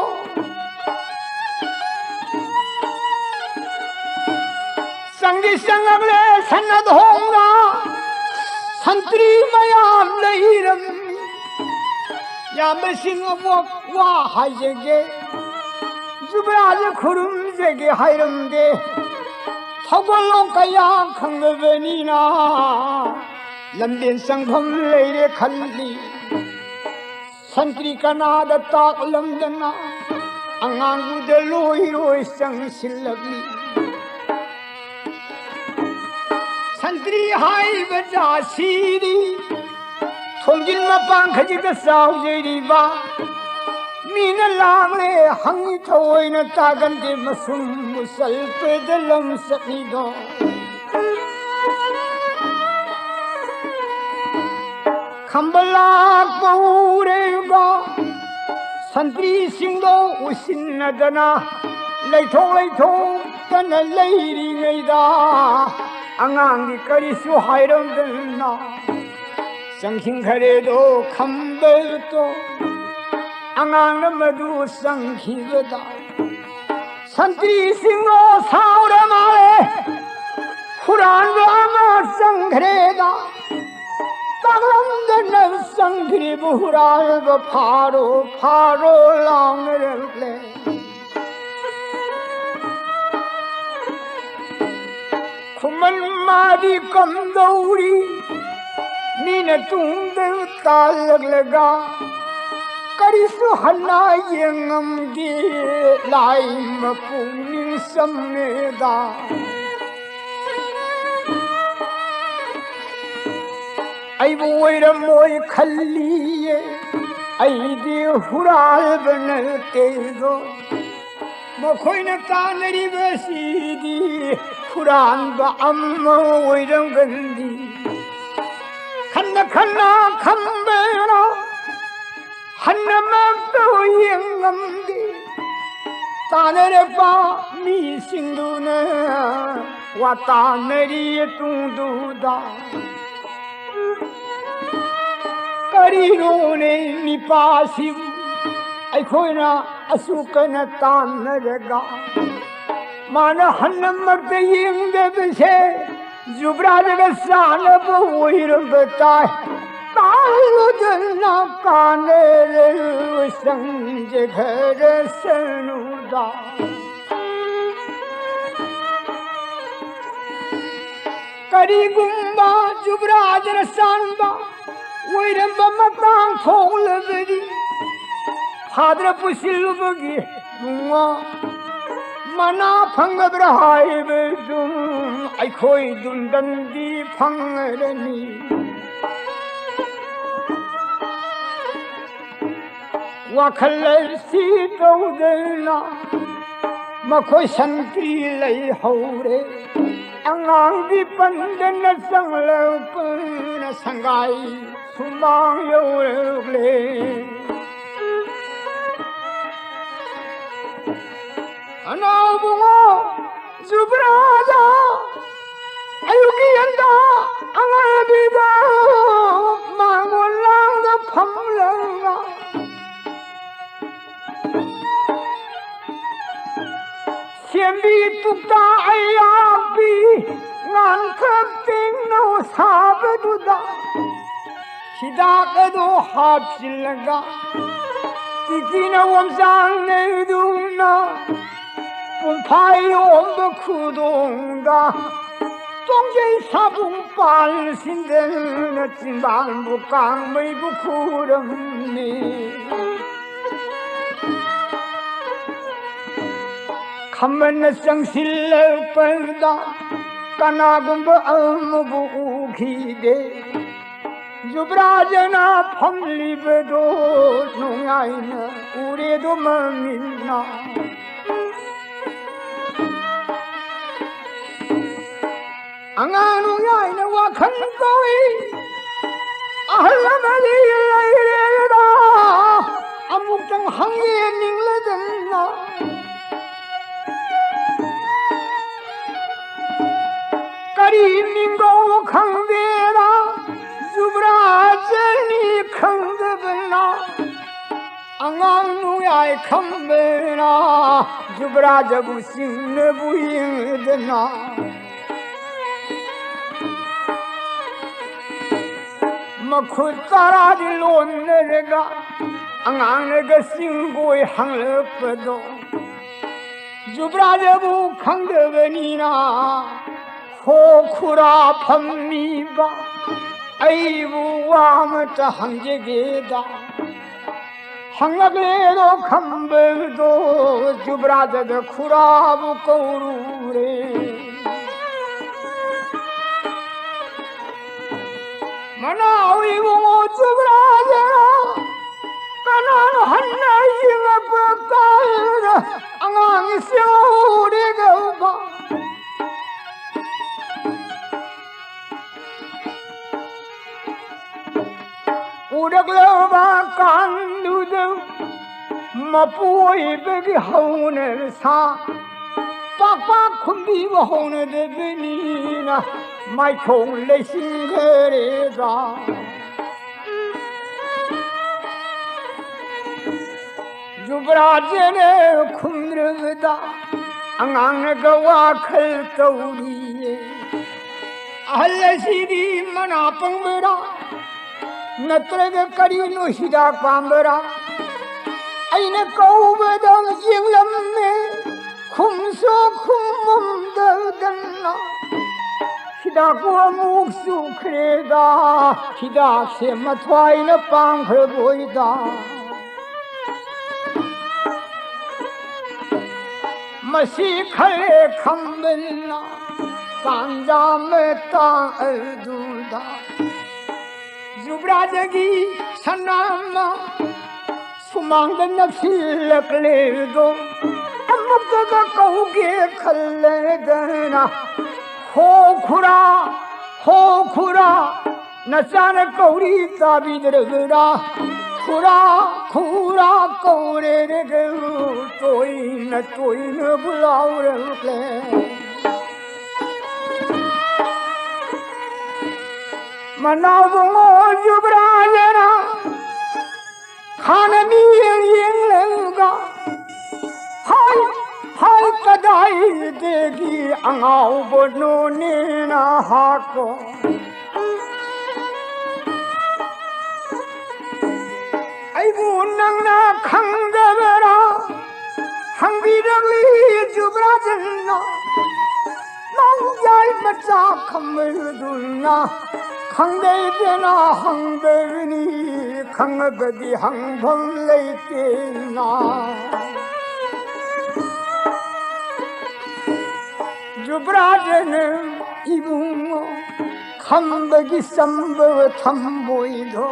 ꯆꯪꯗꯤ ꯆꯪꯉꯛꯂꯦ ꯁꯟꯅ ꯊꯣꯡꯅ, ꯁꯟꯇ꯭ꯔꯤ ꯃꯌꯥꯝ ꯂꯩꯔꯝꯃꯤ꯫ ꯌꯥꯝꯕꯁꯤꯡ ꯑꯃꯨꯛ ꯋꯥ ꯍꯥꯏꯖꯒꯦ, ꯖꯨꯕ꯭ꯔꯥꯖ ꯈꯨꯔꯨꯝꯖꯒꯦ ꯍꯥꯏꯔꯝꯗꯦ꯫ ꯊꯧꯒꯜꯂꯣꯟ ꯀꯌꯥ ꯈꯪꯗꯕꯅꯤꯅ ꯂꯝꯕꯦꯟ ꯆꯪꯐꯝ ꯂꯩꯔꯦ ꯈꯜꯂꯤ꯫ ꯁꯟꯇ꯭ꯔꯤ ꯀꯅꯥꯗ ꯇꯥꯛꯂꯝꯗꯅ ꯑꯉꯥꯡꯗꯨꯗ ꯂꯣꯏꯔꯣꯏ ꯆꯪꯁꯤꯜꯂꯛꯂꯤ꯫ ꯁꯟꯇ꯭ꯔꯤ ꯍꯥꯏꯕ ꯖꯥꯠꯁꯤꯗꯤ ꯊꯣꯡꯖꯤꯟ ꯃꯄꯥꯟ ꯈꯖꯤꯛꯇ ꯆꯥꯎꯖꯔꯤꯕ꯫ ꯃꯤꯅ ꯂꯥꯡꯂꯦ ꯍꯪꯉꯤ ꯊꯑꯣꯏꯅ ꯇꯥꯒꯟꯗꯦ, ꯃꯁꯨꯝ ꯃꯨꯁꯜꯄꯗ ꯂꯝ ꯆꯠꯂꯤꯗꯣ꯫ ꯈꯝꯕ ꯂꯥꯛꯄ ꯎꯔꯦꯒ ꯁꯟꯇ꯭ꯔꯤꯁꯤꯡꯗꯣ ꯎꯁꯤꯟꯅꯗꯅ ꯂꯩꯊꯣꯛ ꯂꯩꯊꯣꯛꯇꯅ ꯂꯩꯔꯤꯉꯩꯗ ꯑꯉꯥꯡꯗꯤ ꯀꯔꯤꯁꯨ ꯍꯥꯏꯔꯝꯗꯅ ꯆꯪꯁꯤꯟꯈꯔꯦꯗꯣ ꯈꯝꯕꯗꯣ꯫ ꯑꯉꯥꯡꯅ ꯃꯗꯨ ꯆꯪꯈꯤꯕꯗ ꯁꯟꯇ꯭ꯔꯤꯁꯤꯡꯗꯣ ꯁꯥꯎꯔ ꯃꯥꯜꯂꯦ꯫ ꯍꯨꯔꯥꯟꯕ ꯑꯃ ꯆꯪꯈ꯭ꯔꯦꯗ, ꯇꯥꯛꯂꯝꯗꯅ ꯆꯪꯈ꯭ꯔꯤꯕ ꯍꯨꯔꯥꯟꯕ ꯐꯥꯔꯣ, ꯐꯥꯔꯣ ꯂꯥꯎꯅꯔꯛꯂꯦ꯫ ꯈꯨꯃꯟ ꯃꯥꯗꯤ ꯀꯝꯗꯧꯔꯤ? ꯃꯤꯅ ꯇꯨꯡꯗ ꯇꯥꯜꯂꯛꯂꯒ ꯀꯔꯤꯁꯨ ꯍꯟꯅ ꯌꯦꯡꯉꯝꯗꯦ꯫ ꯂꯥꯏ ꯃꯄꯨꯛꯅꯤꯡ ꯆꯝꯃꯦꯗ꯫ ꯑꯩꯕꯨ ꯑꯣꯏꯔꯝꯃꯣꯏ ꯈꯜꯂꯤꯌꯦ, ꯑꯩꯗꯤ ꯍꯨꯔꯥꯜꯕ ꯅꯠꯇꯦꯗꯣ꯫ ꯃꯈꯣꯏꯅ ꯇꯥꯟꯅꯔꯤꯕꯁꯤꯗꯤ ꯍꯨꯔꯥꯟꯕ ꯑꯃ ꯑꯣꯏꯔꯝꯒꯅꯤ꯫ ꯈꯅꯥ ꯈꯝꯕꯦꯔꯥ ꯍꯟꯅꯃꯛꯇ ꯌꯦꯡꯉꯝꯗꯦ꯫ ꯇꯥꯟꯅꯔꯛꯄ ꯃꯤꯁꯤꯡꯗꯨꯅ ꯋꯥ ꯇꯥꯟꯅꯔꯤ ꯇꯨꯡꯗꯨꯗ꯫ ꯀꯔꯤꯅꯣꯅꯦ ꯃꯤꯄꯥꯁꯤꯕꯨ ꯑꯩꯈꯣꯏꯅ ꯑꯁꯨꯛ ꯀꯟꯅ ꯇꯥꯟꯅꯔꯒ ꯃꯥꯅ ꯍꯟꯅꯃꯛꯇ ꯌꯦꯡꯗꯕꯁꯦ ꯖꯨꯕ꯭ꯔꯥꯖꯒ ꯆꯥꯟꯅꯕ ꯑꯣꯏꯔꯝꯕ ꯇꯥꯏ꯫ ꯇꯥꯜꯂꯨꯗꯅ ꯀꯥꯟꯅꯔ ꯁꯪꯖꯈ꯭ꯔꯁꯅꯨꯗ꯫ ꯀꯔꯤꯒꯨꯝꯕ ꯖꯨꯕ꯭ꯔꯥꯖꯅ ꯆꯥꯟꯕ ꯑꯣꯏꯔꯝꯕ ꯃꯇꯥꯡ ꯊꯣꯛꯂꯕꯗꯤ ꯐꯥꯗ꯭ꯔ ꯄꯨꯁꯤꯜꯂꯨꯕꯒꯤ ꯅꯨꯡꯉꯥ ꯃꯅꯥ ꯐꯪꯒꯗ꯭ꯔꯥ ꯍꯥꯏꯕꯗꯨ ꯑꯩꯈꯣꯏ ꯗꯨꯝꯗꯟꯗꯤ ꯐꯪꯉꯔꯅꯤ꯫ ꯋꯥꯈꯜ ꯑꯁꯤ ꯇꯧꯗꯅ ꯃꯈꯣꯏ ꯁꯟꯇ꯭ꯔꯤ ꯂꯩꯍꯧꯔꯦ꯫ ꯑꯉꯥꯡꯗꯤ ꯄꯟꯗꯅ ꯆꯪꯂꯛꯄꯅ ꯁꯪꯒꯥꯏ ꯁꯨꯃꯥꯡ ꯌꯧꯔꯛꯂꯦ꯫ ꯑꯅꯥꯎꯕꯨꯡꯉꯣ ꯖꯨꯕ꯭ꯔꯥꯖ ꯑꯌꯨꯛꯀꯤ ꯌꯦꯟꯗ ꯑꯉꯥꯡꯕꯤꯗ ꯃꯥꯡꯒꯣꯜ ꯂꯥꯡꯗ ꯐꯝꯂꯒ ꯁꯦꯝꯕꯤ ꯇꯨꯛꯇ ꯑꯌꯥꯛꯄꯤ ꯉꯥꯟꯊꯛ ꯇꯤꯡꯅ ꯁꯥꯕꯗꯨꯗ ꯍꯤꯗꯥꯛ ꯑꯗꯨ ꯍꯥꯞꯆꯤꯜꯂꯒ ꯇꯤꯀꯤꯅ ꯑꯣꯝꯆꯥꯡꯅꯩꯗꯨꯅ ꯄꯨꯡꯐꯥꯏ ꯑꯣꯟꯕ ꯈꯨꯗꯣꯡꯗ ꯇꯣꯡꯖꯩ ꯁꯥꯕꯨꯡ ꯄꯥꯜ ꯁꯤꯟꯗꯅ ꯆꯤꯡꯕꯥꯟꯕꯨ ꯀꯥꯡꯃꯩꯕꯨ ꯈꯨꯔꯝꯃꯤ꯫ ꯈꯝꯕꯅ ꯆꯪꯁꯤꯜꯂꯛꯄꯗ ꯀꯅꯥꯒꯨꯝꯕ ꯑꯃꯕꯨ ꯎꯈꯤꯗꯦ꯫ ꯖꯨꯕ꯭ꯔꯥꯖꯅ ꯐꯝꯂꯤꯕꯗꯣ ꯅꯣꯡꯌꯥꯏꯅ ꯎꯔꯦꯗꯣ ꯃꯃꯤꯠꯅ꯫ ꯑꯉꯥꯡ ꯅꯣꯡꯌꯥꯏꯅ ꯋꯥꯈꯜ ꯇꯧꯏ꯫ ꯑꯍꯜ ꯑꯃꯗꯤ ꯂꯩꯔꯦꯗ, ꯑꯃꯨꯛꯇꯪ ꯍꯪꯒꯦ ꯅꯤꯡꯂꯗꯅ꯫ ꯀꯔꯤ ꯃꯤꯡꯒꯧ ꯈꯪꯗꯦꯗ, ꯖꯨꯕ꯭ꯔꯥꯖꯅꯤ ꯈꯪꯗꯗꯅ꯫ ꯑꯉꯥꯡ ꯅꯨꯡꯌꯥꯏ ꯈꯝꯕꯅ ꯖꯨꯕ꯭ꯔꯥꯖꯕꯨ ꯆꯤꯡꯅꯕꯨ ꯌꯦꯡꯗꯅ꯫ ꯃꯈꯨꯠ ꯇꯔꯥꯗꯤ ꯂꯣꯟꯅꯔꯒ ꯑꯉꯥꯡꯅꯒ ꯆꯤꯡꯒꯣꯏ ꯍꯪꯂꯛꯄꯗꯣ ꯖꯨꯕ꯭ꯔꯥꯖꯕꯨ ꯈꯪꯗꯕꯅꯤꯅ ꯍꯣ ꯈꯨꯔꯥ ꯐꯝꯃꯤꯕ ꯑꯩꯕꯨ ꯋꯥ ꯑꯃꯇ ꯍꯪꯖꯒꯦꯗ꯫ ꯍꯪꯉꯛꯂꯦꯗꯣ ꯈꯝꯕꯗꯣ ꯖꯨꯕ꯭ꯔꯥꯖꯗ ꯈꯨꯔꯥꯕꯨ ꯀꯧꯔꯨꯔꯦ꯫ ꯃꯅꯥꯎ ꯏꯕꯨꯡꯉꯣ ꯖꯨꯕ꯭ꯔꯥꯖ, ꯀꯅꯥꯅꯣ ꯍꯟꯅ ꯌꯦꯡꯉꯛꯄ ꯀꯥꯏꯅ ꯑꯉꯥꯡ ꯁꯦꯎꯔꯦꯒ ꯎꯕ꯫ ꯎꯔꯛꯂꯕ ꯀꯥꯟꯗꯨꯗ ꯃꯄꯨ ꯑꯣꯏꯕꯒꯤ ꯍꯧꯅ ꯁꯥ ꯄꯥꯛ ꯄꯥꯛ ꯈꯨꯝꯕꯤꯕ ꯍꯧꯅꯗꯕꯅꯤꯅ ꯃꯥꯏꯊꯣꯡ ꯂꯩꯁꯤꯟꯈ꯭ꯔꯦꯗ꯫ ꯖꯨꯕ꯭ꯔꯥꯖꯅ ꯈꯨꯝꯗ꯭ꯔꯕꯗ ꯑꯉꯥꯡꯅꯒ ꯋꯥꯈꯜ ꯇꯧꯔꯤꯌꯦ꯫ ꯑꯍꯜ ꯑꯁꯤꯗꯤ ꯃꯅꯥ ꯄꯪꯕꯔꯥ? ꯅꯠꯇ꯭ꯔꯒ ꯀꯔꯤꯅꯣ ꯍꯤꯗꯥꯛ ꯄꯥꯝꯕꯔꯥ? ꯑꯩꯅ ꯀꯧꯕꯗ ꯌꯦꯡꯂꯝꯃꯦ, ꯈꯨꯝꯁꯨ ꯈꯨꯝꯃꯝꯗꯗꯅ꯫ ꯍꯤꯗꯥꯛꯄꯨ ꯑꯃꯨꯛ ꯆꯨꯈ꯭ꯔꯦꯗ, ꯍꯤꯗꯥꯛꯁꯦ ꯃꯊ꯭ꯋꯥꯏꯅ ꯄꯥꯝꯈ꯭ꯔꯕꯣꯏꯗ꯫ ꯃꯁꯤ ꯈꯜꯂꯦ ꯈꯝꯕꯅ ꯇꯥꯟꯖꯥ ꯃꯇꯥꯡ ꯑꯗꯨꯗ ꯖꯨꯕ꯭ꯔꯥꯖꯒꯤ ꯁꯅꯥꯃ ꯁꯨꯃꯥꯡꯗ ꯅꯞꯁꯤꯜꯂꯛꯂꯦꯗꯣ ꯑꯃꯨꯛꯇꯒ ꯀꯧꯒꯦ ꯈꯜꯂꯦꯗꯅ꯫ ꯍꯣ ꯈꯨꯔꯥ, ꯍꯣ ꯈꯨꯔꯥ, ꯅꯆꯥꯅ ꯀꯧꯔꯤ ꯇꯥꯕꯤꯗ꯭ꯔꯒ ꯈꯨꯔꯥ ꯈꯨꯔꯥ ꯀꯧꯔꯦꯔꯒ ꯇꯣꯏꯅ ꯇꯣꯏꯅꯕꯨ ꯂꯥꯎꯔꯛꯂꯦ꯫ ꯃꯅꯥꯎꯕꯨꯡꯉꯣ ꯌꯨꯕ꯭ꯔꯥꯖꯅ ꯍꯥꯟꯅ ꯃꯤꯠꯌꯦꯡ ꯌꯦꯡꯂꯒ ꯍꯥꯏ, ꯍꯥꯏ ꯀꯗꯥꯏꯗꯒꯤ ꯑꯉꯥꯎꯕꯅꯣꯅꯦꯅ ꯍꯥꯀꯣ꯫ ꯑꯩꯕꯨ ꯅꯪꯅ ꯈꯪꯗꯕꯔꯥ? ꯍꯪꯕꯤꯔꯛꯂꯤ ꯖꯨꯕ꯭ꯔꯥꯖꯟꯅ꯫ ꯅꯥꯎꯖꯥꯏ ꯃꯆꯥ ꯈꯝꯕꯗꯨꯅ ꯈꯪꯗꯦꯗꯅ ꯍꯪꯕꯅꯤ, ꯈꯪꯉꯕꯗꯤ ꯍꯪꯐꯝ ꯂꯩꯇꯦꯅ꯫ ꯖꯨꯕ꯭ꯔꯥꯖꯅ ꯏꯕꯨꯡꯉꯣ ꯈꯝꯕꯒꯤ ꯆꯝꯕ ꯊꯝꯕꯣꯏꯗꯣ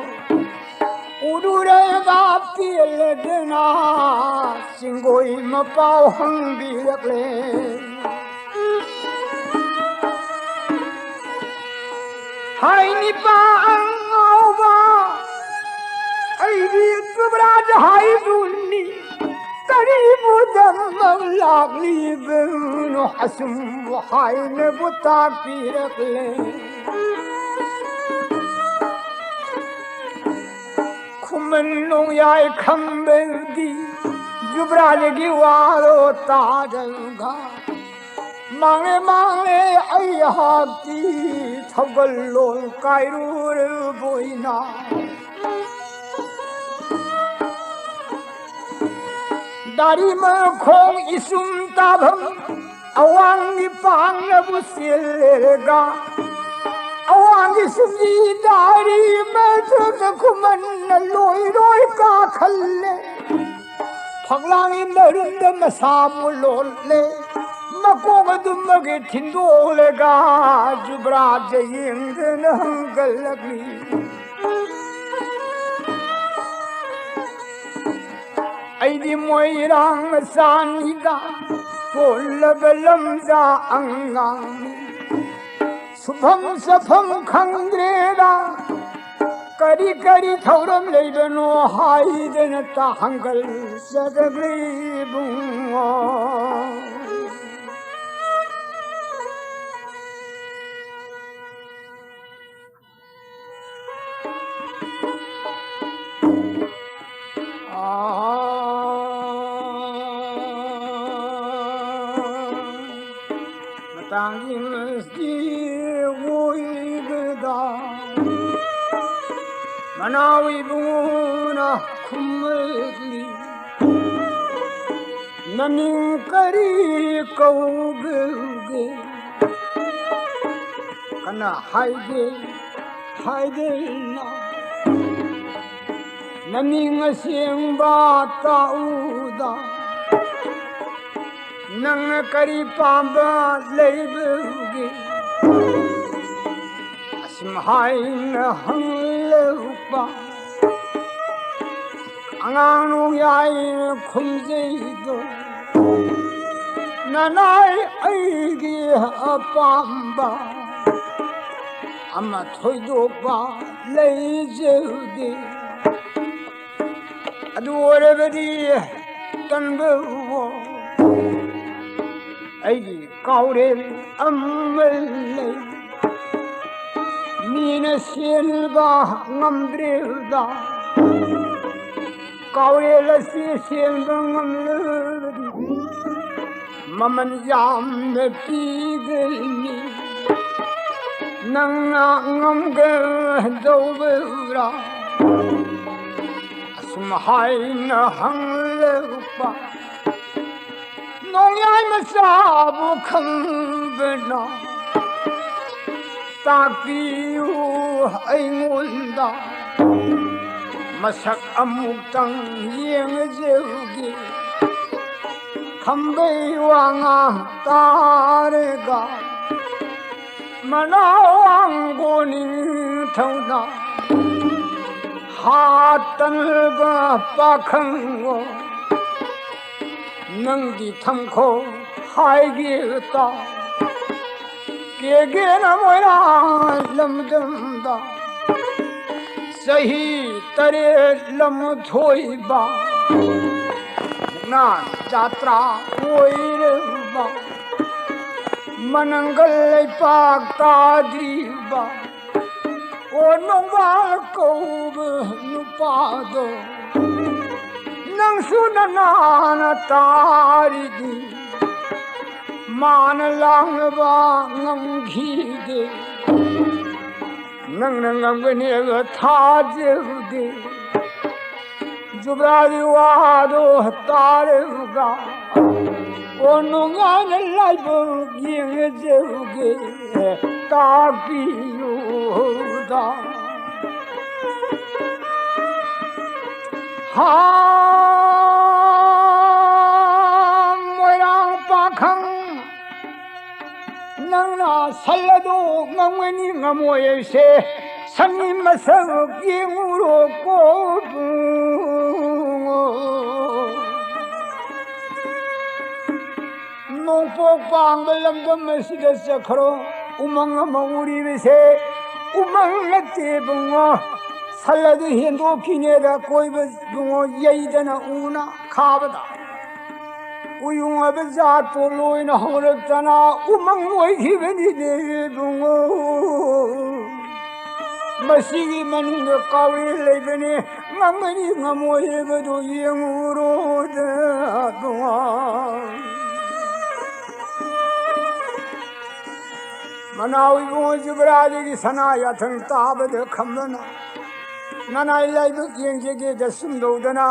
ꯎꯔꯨꯔꯒ ꯄꯦꯜꯂꯗꯅ ꯆꯤꯡꯒꯣꯏ ꯃꯄꯥꯎ ꯍꯪꯕꯤꯔꯛꯂꯦ꯫ ꯍꯥꯏ ꯅꯤꯄꯥ ꯑꯉꯥꯎꯕ, ꯑꯩꯗꯤ ꯖꯨꯕ꯭ꯔꯥꯖ ꯍꯥꯏꯗꯨꯅꯤ꯫ ꯀꯔꯤꯕꯨ ꯗꯝꯃ ꯂꯥꯛꯂꯤꯕꯅꯣ ꯑꯁꯨꯝꯕꯨ ꯍꯥꯏꯅꯕꯨ ꯇꯥꯛꯄꯤꯔꯛꯂꯦ꯫ ꯈꯨꯃꯟ ꯅꯣꯡꯌꯥꯏ ꯈꯝꯕꯒꯤ ꯖꯨꯕ꯭ꯔꯥꯖꯒꯤ ꯋꯥꯗꯣ ꯇꯥꯔꯒ ꯃꯥꯡꯂꯦ ꯃꯥꯡꯂꯦ ꯑꯩꯍꯥꯛꯇꯤ ꯊꯧꯒꯜꯂꯣꯟ ꯀꯥꯏꯔꯨꯔꯕꯣꯏꯅ꯫ ꯗꯥꯔꯤ ꯃꯈꯣꯡ ꯏꯆꯨꯝ ꯇꯥꯐꯝ ꯑꯋꯥꯡꯒꯤ ꯄꯥꯡꯅꯕꯨ ꯆꯦꯜꯂꯦꯔꯒ ꯑꯋꯥꯡꯒꯤ ꯆꯨꯝꯖꯤ ꯗꯥꯔꯤ ꯃꯊꯛꯇ ꯈꯨꯃꯟꯅ ꯂꯣꯏ ꯂꯣꯏ ꯀꯥꯈꯜꯂꯦ꯫ ꯐꯛꯂꯥꯡꯒꯤ ꯃꯔꯨꯝꯗ ꯃꯁꯥꯕꯨ ꯂꯣꯠꯂꯦ꯫ ꯃꯀꯣꯛ ꯑꯗꯨꯃꯒꯤ ꯊꯤꯟꯗꯣꯛꯂꯒ ꯖꯨꯕ꯭ꯔꯥꯖ ꯌꯦꯡꯗꯅ ꯍꯪꯒꯠꯂꯛꯂꯤ꯫ ꯑꯩꯗꯤ ꯃꯣꯏꯔꯥꯡ ꯃꯆꯥꯅꯤꯗ ꯄꯣꯜꯂꯕ ꯂꯝꯖꯥ ꯑꯉꯥꯡꯅꯤ꯫ ꯊꯨꯐꯝ ꯆꯠꯐꯝ ꯈꯪꯗ꯭ꯔꯦꯗ꯫ ꯀꯔꯤ ꯀꯔꯤ ꯊꯧꯔꯝ ꯂꯩꯕꯅꯣ ꯍꯥꯏꯗꯅ ꯇꯥ ꯍꯪꯒꯜꯖꯗꯕ꯭ꯔꯦ ꯏꯕꯨꯡꯉꯣ꯫ ꯃꯇꯥꯡꯒꯤ ꯃꯁꯤ ꯑꯣꯏꯕꯗ ꯃꯅꯥꯎ ꯏꯕꯨꯡꯉꯣꯅ ꯈꯨꯝꯂꯛꯂꯤ, "ꯅꯃꯤꯡ ꯀꯔꯤ ꯀꯧꯕꯒꯦ?" ꯀꯅꯥ ꯍꯥꯏꯒꯦ ꯍꯥꯏꯗꯅ ꯅꯃꯤꯡ ꯑꯁꯦꯡꯕ ꯇꯥꯛꯎꯗ꯫ ꯅꯪꯅ ꯀꯔꯤ ꯄꯥꯝꯕ ꯂꯩꯕꯒꯦ? ꯑꯁꯨꯝ ꯍꯥꯏꯅ ꯍꯪꯂꯛꯄ ꯑꯉꯥꯡ ꯅꯣꯡꯌꯥꯏ ꯈꯨꯝꯖꯩꯗꯣ, "ꯅꯅꯥꯏ, ꯑꯩꯒꯤ ꯑꯄꯥꯝꯕ ꯑꯃ ꯊꯣꯏꯗꯣꯛꯄ ꯂꯩꯖꯗꯦ꯫ ꯑꯗꯨ ꯑꯣꯏꯔꯕꯗꯤ ꯇꯟꯕꯋꯣ, ꯑꯩꯒꯤ ꯀꯥꯎꯔꯦꯜ ꯑꯃ ꯂꯩ꯫ ꯃꯤꯅ ꯁꯦꯟꯕ ꯉꯝꯗ꯭ꯔꯦꯗ, ꯀꯥꯎꯔꯦꯜ ꯑꯁꯤ ꯁꯦꯟꯕ ꯉꯝꯂꯕꯗꯤ ꯃꯃꯜ ꯌꯥꯝꯅ ꯄꯤꯒꯅꯤ꯫ ꯅꯪꯅ ꯉꯝꯒꯗꯧꯕ꯭ꯔꯥ?" ꯑꯁꯨꯝ ꯍꯥꯏꯅ ꯍꯪꯂꯛꯄ ꯅꯣꯡꯌꯥꯏ ꯃꯆꯥꯕꯨ ꯈꯪꯕꯅ ꯇꯥꯛꯄꯤꯌꯨ ꯑꯩꯉꯣꯟꯗ꯫ ꯃꯁꯛ ꯑꯃꯨꯛꯇꯪ ꯌꯦꯡꯖꯧꯒꯦ꯫ ꯈꯝꯕꯩ ꯋꯥꯉꯥ ꯇꯥꯔꯒ ꯃꯅꯥꯎ ꯋꯥꯡꯒꯣꯟ ꯅꯤꯡꯊꯧꯅ ꯍꯥꯠꯇꯅꯕ ꯄꯥꯈꯪꯉꯣ꯫ ꯅꯪꯒꯤ ꯊꯝꯈꯣ ꯍꯥꯏꯒꯦ ꯇꯥꯎ꯫ ꯏꯆꯦꯒꯦꯅ ꯃꯣꯏꯔꯥꯡ ꯂꯝꯗꯝꯗ ꯆꯍꯤ ꯇꯔꯦꯠ ꯂꯝꯊꯣꯏꯕ ꯅ ꯖꯥꯇ꯭ꯔꯥ ꯑꯣꯏꯔꯕ ꯃꯅꯪꯒꯜ ꯂꯩꯄꯥꯛ ꯇꯥꯗ꯭ꯔꯤꯕ ꯑꯣ ꯅꯣꯡꯕꯥꯜ ꯀꯧꯕ ꯅꯨꯄꯥꯗꯣ ꯅꯪꯁꯨ ꯅꯅꯥꯅ ꯇꯥꯔꯤꯗꯤ ꯃꯥꯅ ꯂꯥꯡꯅꯕ ꯉꯝꯈꯤꯗꯦ꯫ ꯅꯪꯅ ꯉꯝꯒꯅꯦꯕ ꯊꯥꯖꯔꯨꯗꯦ꯫ ꯖꯨꯕ꯭ꯔꯥꯒꯤ ꯋꯥꯗꯣ ꯇꯥꯔꯒ ꯑꯣ ꯅꯨꯡꯉꯥꯏꯅ ꯂꯥꯏꯕꯛ ꯌꯦꯡꯖꯔꯨꯒꯦ꯫ ꯇꯥꯛꯄꯤꯌꯨꯗ ꯍꯥ ꯃꯣꯏꯔꯥꯡ ꯄꯥꯈꯪ ꯅꯪꯅ ꯁꯜ ꯑꯗꯨ ꯉꯝꯒꯅꯤ ꯉꯝꯃꯣꯏ ꯍꯥꯏꯕꯁꯦ ꯁꯟꯒꯤ ꯃꯁꯛ ꯌꯦꯡꯉꯨꯔꯣ ꯀꯣ ꯏꯕꯨꯡꯉꯣ꯫ ꯅꯣꯡꯄꯣꯛ ꯄꯥꯡꯕ ꯂꯝꯗꯝ ꯑꯁꯤꯗ ꯆꯠꯈ꯭ꯔꯣ꯫ ꯎꯃꯪ ꯑꯃ ꯎꯔꯤꯕꯁꯦ ꯎꯃꯪ ꯅꯠꯇꯦ ꯏꯕꯨꯡꯉꯣ꯫ ꯁꯜ ꯑꯗꯨ ꯍꯦꯟꯗꯣꯛꯈꯤꯅꯦꯗ ꯀꯣꯏꯕ ꯏꯕꯨꯡꯉꯣ ꯌꯩꯗꯅ ꯎꯅ ꯈꯥꯕꯗ ꯎꯌꯨꯡ ꯍꯥꯏꯕ ꯖꯥꯠꯄꯨ ꯂꯣꯏꯅ ꯍꯧꯔꯛꯇꯅ ꯎꯃꯪ ꯑꯣꯏꯈꯤꯕꯅꯤꯅꯦ ꯏꯕꯨꯡꯉꯣ꯫ ꯃꯁꯤꯒꯤ ꯃꯅꯨꯡꯗ ꯀꯥꯎꯔꯦꯟ ꯂꯩꯕꯅꯦ꯫ ꯉꯝꯒꯅꯤ ꯉꯝꯃꯣꯏ ꯍꯥꯏꯕꯗꯨ ꯌꯦꯡꯉꯨꯔꯣꯗ ꯏꯕꯨꯡꯉꯣ꯫ ꯃꯅꯥꯎ ꯏꯕꯨꯡꯉꯣ ꯖꯨꯕ꯭ꯔꯥꯖꯒꯤ ꯁꯅꯥ ꯌꯥꯊꯪ ꯇꯥꯕꯗ ꯈꯝꯕꯅ ꯅꯅꯥꯏ ꯂꯥꯏꯕꯛ ꯌꯦꯡꯖꯒꯦꯗ ꯁꯨꯝ ꯇꯧꯗꯅ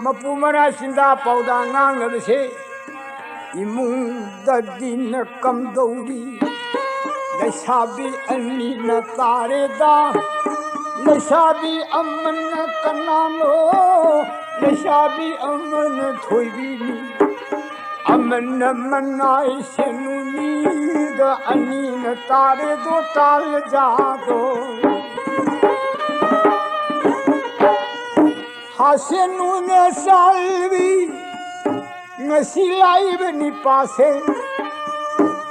ꯃꯄꯨ ꯃꯔꯥ ꯆꯤꯟꯗꯥ ꯄꯥꯎꯗꯥ ꯉꯥꯡꯅꯕꯁꯦ ꯏꯃꯨꯡꯗꯗꯤꯅ ꯀꯝꯗꯧꯔꯤ꯫ ꯂꯩꯁꯥꯕꯤ ꯑꯅꯤꯅ ꯇꯥꯔꯦꯗ꯫ ꯂꯩꯁꯥꯕꯤ ꯑꯃꯅ ꯀꯅꯥꯅꯣ? ꯂꯩꯁꯥꯕꯤ ꯑꯃꯅ ꯊꯣꯏꯕꯤꯅꯤ꯫ ꯑꯃꯅ ꯃꯅꯥꯏ ꯁꯦꯅꯨꯅꯤꯗ ꯑꯅꯤꯅ ꯇꯥꯔꯦꯗꯣ ꯇꯥꯜꯂꯖꯥꯗꯣ꯫ ꯍꯥꯁꯦꯅꯨꯅ ꯆꯥꯜꯕꯤ ꯉꯁꯤ ꯂꯥꯛꯏꯕ ꯅꯤꯄꯥꯁꯦ꯫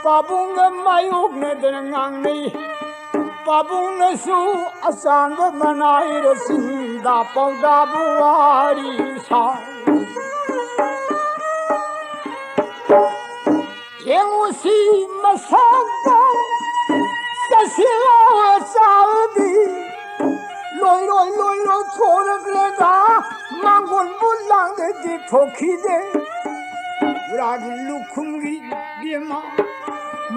ꯄꯥꯕꯨꯡꯒ ꯃꯥꯌꯣꯛꯅꯗꯅ ꯉꯥꯡꯅꯩ꯫ ꯄꯥꯕꯨꯡꯅꯁꯨ ꯑꯆꯥꯟꯕ ꯃꯅꯥꯏꯔ ꯆꯤꯟꯗ ꯄꯥꯎꯗꯥꯕꯨ ꯋꯥꯔꯤ ꯁꯥꯏ꯫ ꯌꯦꯡꯉꯨꯁꯤ ꯃꯁꯛꯇ ꯆꯠꯁꯤꯜꯂꯣ ꯆꯥꯎꯕꯤ꯫ ꯂꯣꯏꯔꯣꯏ ꯂꯣꯏꯔꯣꯏ ꯊꯣꯔꯛꯂꯦꯗ, ꯃꯥꯡꯒꯣꯟꯕꯨ ꯂꯥꯡꯗꯗꯤ ꯊꯣꯛꯈꯤꯗꯦ꯫ ꯄꯨꯔꯥꯒꯤ ꯂꯨꯈꯨꯝꯒꯤ ꯕꯦꯝꯃ,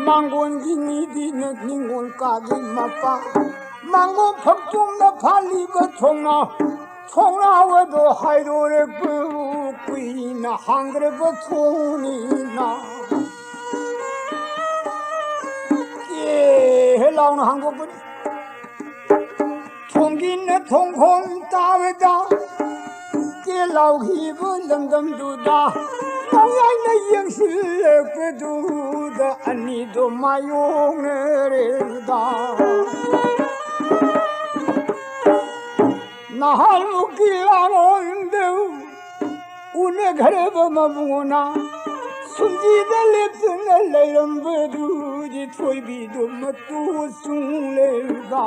ꯃꯥꯡꯒꯣꯟꯒꯤ ꯃꯤꯗꯤ ꯅꯤꯡꯉꯣꯜ ꯀꯥꯒꯤ ꯃꯄꯥ꯫ ꯃꯥꯡꯒꯣꯟ ꯐꯛꯇꯣꯡꯗ ꯐꯥꯜꯂꯤꯕ ꯊꯣꯡꯅꯥꯎ, ꯊꯣꯡꯅꯥꯎ ꯑꯗꯣ ꯍꯥꯏꯗꯣꯔꯛꯄ ꯀꯨꯏꯅ ꯍꯥꯡꯗ꯭ꯔꯕ ꯊꯣꯡꯅꯤꯅ꯫ ꯀꯦ ꯍꯦ ꯂꯥꯎꯅ ꯍꯥꯡꯗꯣꯛꯄꯅꯤ꯫ ꯊꯣꯡꯒꯤꯅ ꯊꯣꯡꯈꯣꯡ ꯇꯥꯕꯗ ꯀꯦ ꯂꯥꯎꯈꯤꯕ ꯂꯝꯗꯝꯗꯨꯗ ꯃꯌꯥꯏꯅ ꯌꯦꯡꯁꯤꯜꯂꯛꯄꯗꯨꯗ ꯑꯅꯤꯗꯣ ꯃꯥꯌꯣꯛꯅꯔꯦꯗ꯫ ꯅꯍꯥꯟꯃꯨꯛꯀꯤ ꯂꯥꯡꯑꯣꯟꯗꯨ ꯎꯅꯈ꯭ꯔꯕ ꯃꯕꯨꯡꯅ ꯁꯨꯝꯖꯤꯗ ꯂꯦꯞꯇꯨꯅ ꯂꯩꯔꯝꯕꯗꯨꯗꯤ ꯊꯣꯏꯕꯤꯗꯨ ꯃꯇꯨ ꯆꯨꯡꯂꯦꯗ꯫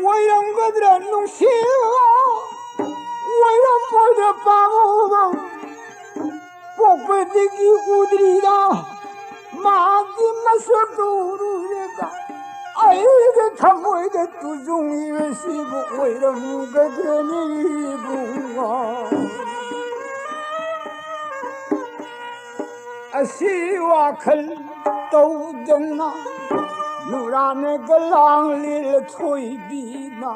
ꯑꯣꯏꯔꯝꯒꯗ꯭ꯔꯥ ꯅꯨꯡꯁꯤꯕ, ꯑꯣꯏꯔꯝꯃꯣꯏꯗ꯭ꯔꯥ ꯄꯥꯝꯃꯨꯕ, ꯄꯣꯛꯄꯗꯒꯤ ꯎꯗ꯭ꯔꯤꯗ ꯃꯍꯥꯛꯀꯤ ꯃꯁꯛꯇꯨ ꯎꯔꯨꯔꯦꯗ꯫ ꯑꯩꯒꯤ ꯊꯃꯣꯏꯗ ꯇꯨꯖꯨꯡꯉꯤꯕꯁꯤꯕꯨ ꯑꯣꯏꯔꯝꯒꯗ꯭ꯔꯅꯤ ꯏꯕꯨꯡꯉꯣ? ꯑꯁꯤ ꯋꯥꯈꯜ ꯇꯧꯗꯅ ꯅꯨꯔꯥꯅꯒ ꯂꯥꯡꯂꯤ ꯊꯣꯏꯕꯤꯅ꯫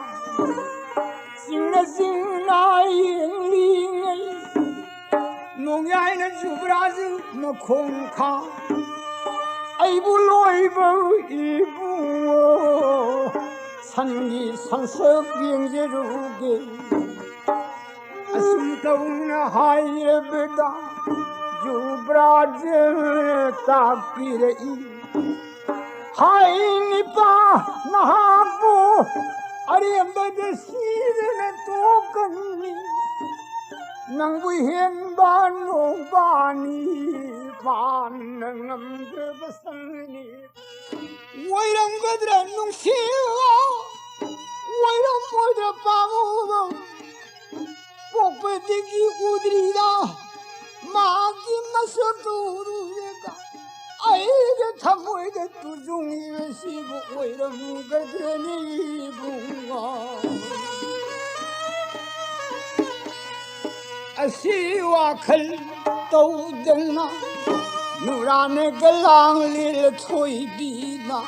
ꯆꯤꯡꯅ ꯆꯤꯡꯅ ꯌꯦꯡꯂꯤꯉꯩ ꯅꯣꯡꯌꯥꯏꯅ ꯖꯨꯕ꯭ꯔꯥꯖꯨ ꯃꯈꯣꯡ ꯈꯥ꯫ ꯑꯩꯕꯨ ꯂꯣꯏꯕ ꯏꯕꯨꯡꯉꯣ, ꯁꯟꯒꯤ ꯁꯟꯁꯛ ꯌꯦꯡꯖꯔꯨꯒꯦ꯫ ꯑꯁꯨꯝ ꯇꯧꯅ ꯍꯥꯏꯔꯕꯗ ꯖꯨꯕ꯭ꯔꯥꯖꯅ ꯇꯥꯛꯄꯤꯔꯛꯏ꯫ ꯍꯥꯏ ꯅꯤꯄꯥ ꯅꯍꯥꯛꯄꯨ ꯑꯔꯦꯝꯕꯗ ꯁꯤꯗꯅ ꯇꯣꯛꯀꯅꯤ꯫ ꯅꯪꯕꯨ ꯍꯦꯟꯕ ꯅꯣꯡꯕꯥꯟꯅꯤ, ꯄꯥꯟꯅ ꯉꯝꯗ꯭ꯔꯕ ꯁꯟꯅꯤ꯫ ꯑꯣꯏꯔꯝꯒꯗ꯭ꯔꯥ ꯅꯨꯡꯁꯤꯕ, ꯑꯣꯏꯔꯝꯃꯣꯏꯗ꯭ꯔꯥ ꯄꯥꯝꯃꯨꯕ? ꯄꯣꯛꯄꯗꯒꯤ ꯎꯗ꯭ꯔꯤꯗ ꯃꯍꯥꯛꯀꯤ ꯃꯁꯛꯇꯨ ꯎꯔꯨꯔꯦꯗ꯫ ꯑꯩꯒꯤ ꯊꯃꯣꯏꯗ ꯇꯨꯖꯨꯡꯉꯤꯕꯁꯤꯕꯨ ꯑꯣꯏꯔꯝꯒꯗ꯭ꯔꯅꯤ ꯏꯕꯨꯡꯉꯣ? ꯑꯁꯤ ꯋꯥꯈꯜ ꯇꯧꯗꯅ ꯅꯨꯔꯥꯅꯒ ꯂꯥꯡꯂꯤꯔ ꯊꯣꯏꯕꯤꯅ꯫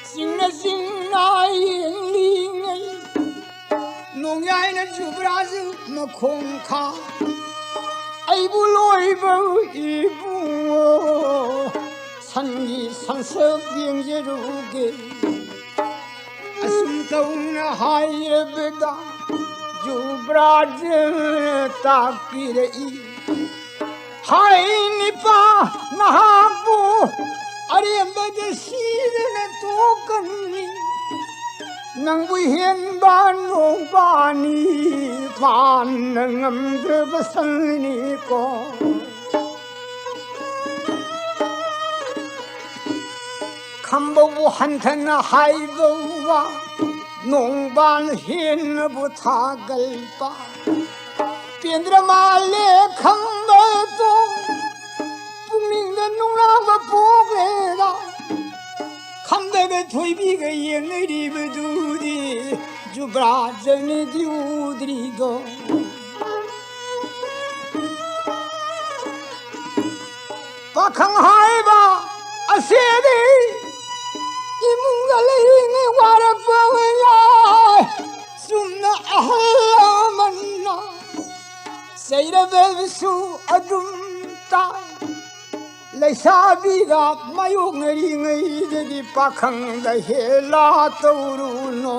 ꯆꯤꯡꯅ ꯆꯤꯡꯅ ꯌꯦꯡꯂꯤꯉꯩ ꯅꯣꯡꯌꯥꯏꯅ ꯖꯨꯕ꯭ꯔꯥꯖꯨ ꯃꯈꯣꯡ ꯈꯥ꯫ ꯑꯩꯕꯨ ꯂꯣꯏꯕ ꯏꯕꯨꯡꯉꯣ, ꯁꯟꯒꯤ ꯁꯪꯁꯛ ꯌꯦꯡꯖꯔꯨꯒꯦ꯫ ꯑꯁꯨꯝ ꯇꯧꯅ ꯍꯥꯏꯔꯕꯗ ꯖꯨꯕ꯭ꯔꯥꯖꯅ ꯇꯥꯛꯄꯤꯔꯛꯏ꯫ ꯍꯥꯏ ꯅꯤꯄꯥ ꯅꯍꯥꯛꯄꯨ ꯑꯔꯦꯝꯕꯗ ꯁꯤꯗꯅ ꯇꯣꯛꯀꯅꯤ꯫ ꯅꯪꯕꯨ ꯍꯦꯟꯕ ꯅꯣꯡꯕꯥꯅꯤ, ꯄꯥꯟꯅ ꯉꯝꯗ꯭ꯔꯕ ꯁꯟꯅꯤꯀꯣ꯫ ꯈꯝꯕꯕꯨ ꯍꯟꯊꯅ ꯍꯥꯏꯕ ꯋꯥ, ꯅꯣꯡꯕꯥꯟ ꯍꯦꯟꯅꯕꯨ ꯊꯥꯒꯜꯄ꯫ ꯄꯦꯟꯗ꯭ꯔ ꯃꯥꯜꯂꯦ ꯈꯝꯕꯗꯣ, ꯄꯨꯛꯅꯤꯡꯗ ꯅꯨꯡꯅꯥꯡꯕ ꯄꯣꯛꯂꯦꯗ꯫ ꯈꯝꯕꯒ ꯊꯣꯏꯕꯤꯒ ꯌꯦꯡꯅꯔꯤꯕꯗꯨꯗꯤ ꯖꯨꯕ꯭ꯔꯥꯖꯅꯗꯤ ꯎꯗ꯭ꯔꯤꯗꯣ꯫ ꯄꯥꯈꯪ ꯍꯥꯏꯕ ꯑꯁꯤꯗꯤ ꯏꯃꯨꯡꯗ ꯂꯩꯔꯤꯉꯩ ꯋꯥꯔꯛꯄ ꯌꯥꯏ꯫ ꯆꯨꯝꯅ ꯑꯍꯜ ꯂꯃꯟꯅ ꯆꯩꯔꯕꯁꯨ ꯑꯗꯨꯝ ꯇꯥꯏ꯫ ꯂꯩꯁꯥꯕꯤꯒ ꯃꯥꯌꯣꯛꯅꯔꯤꯉꯩꯗꯗꯤ ꯄꯥꯈꯪꯗ ꯍꯦꯂꯥ ꯇꯧꯔꯨꯅꯣ꯫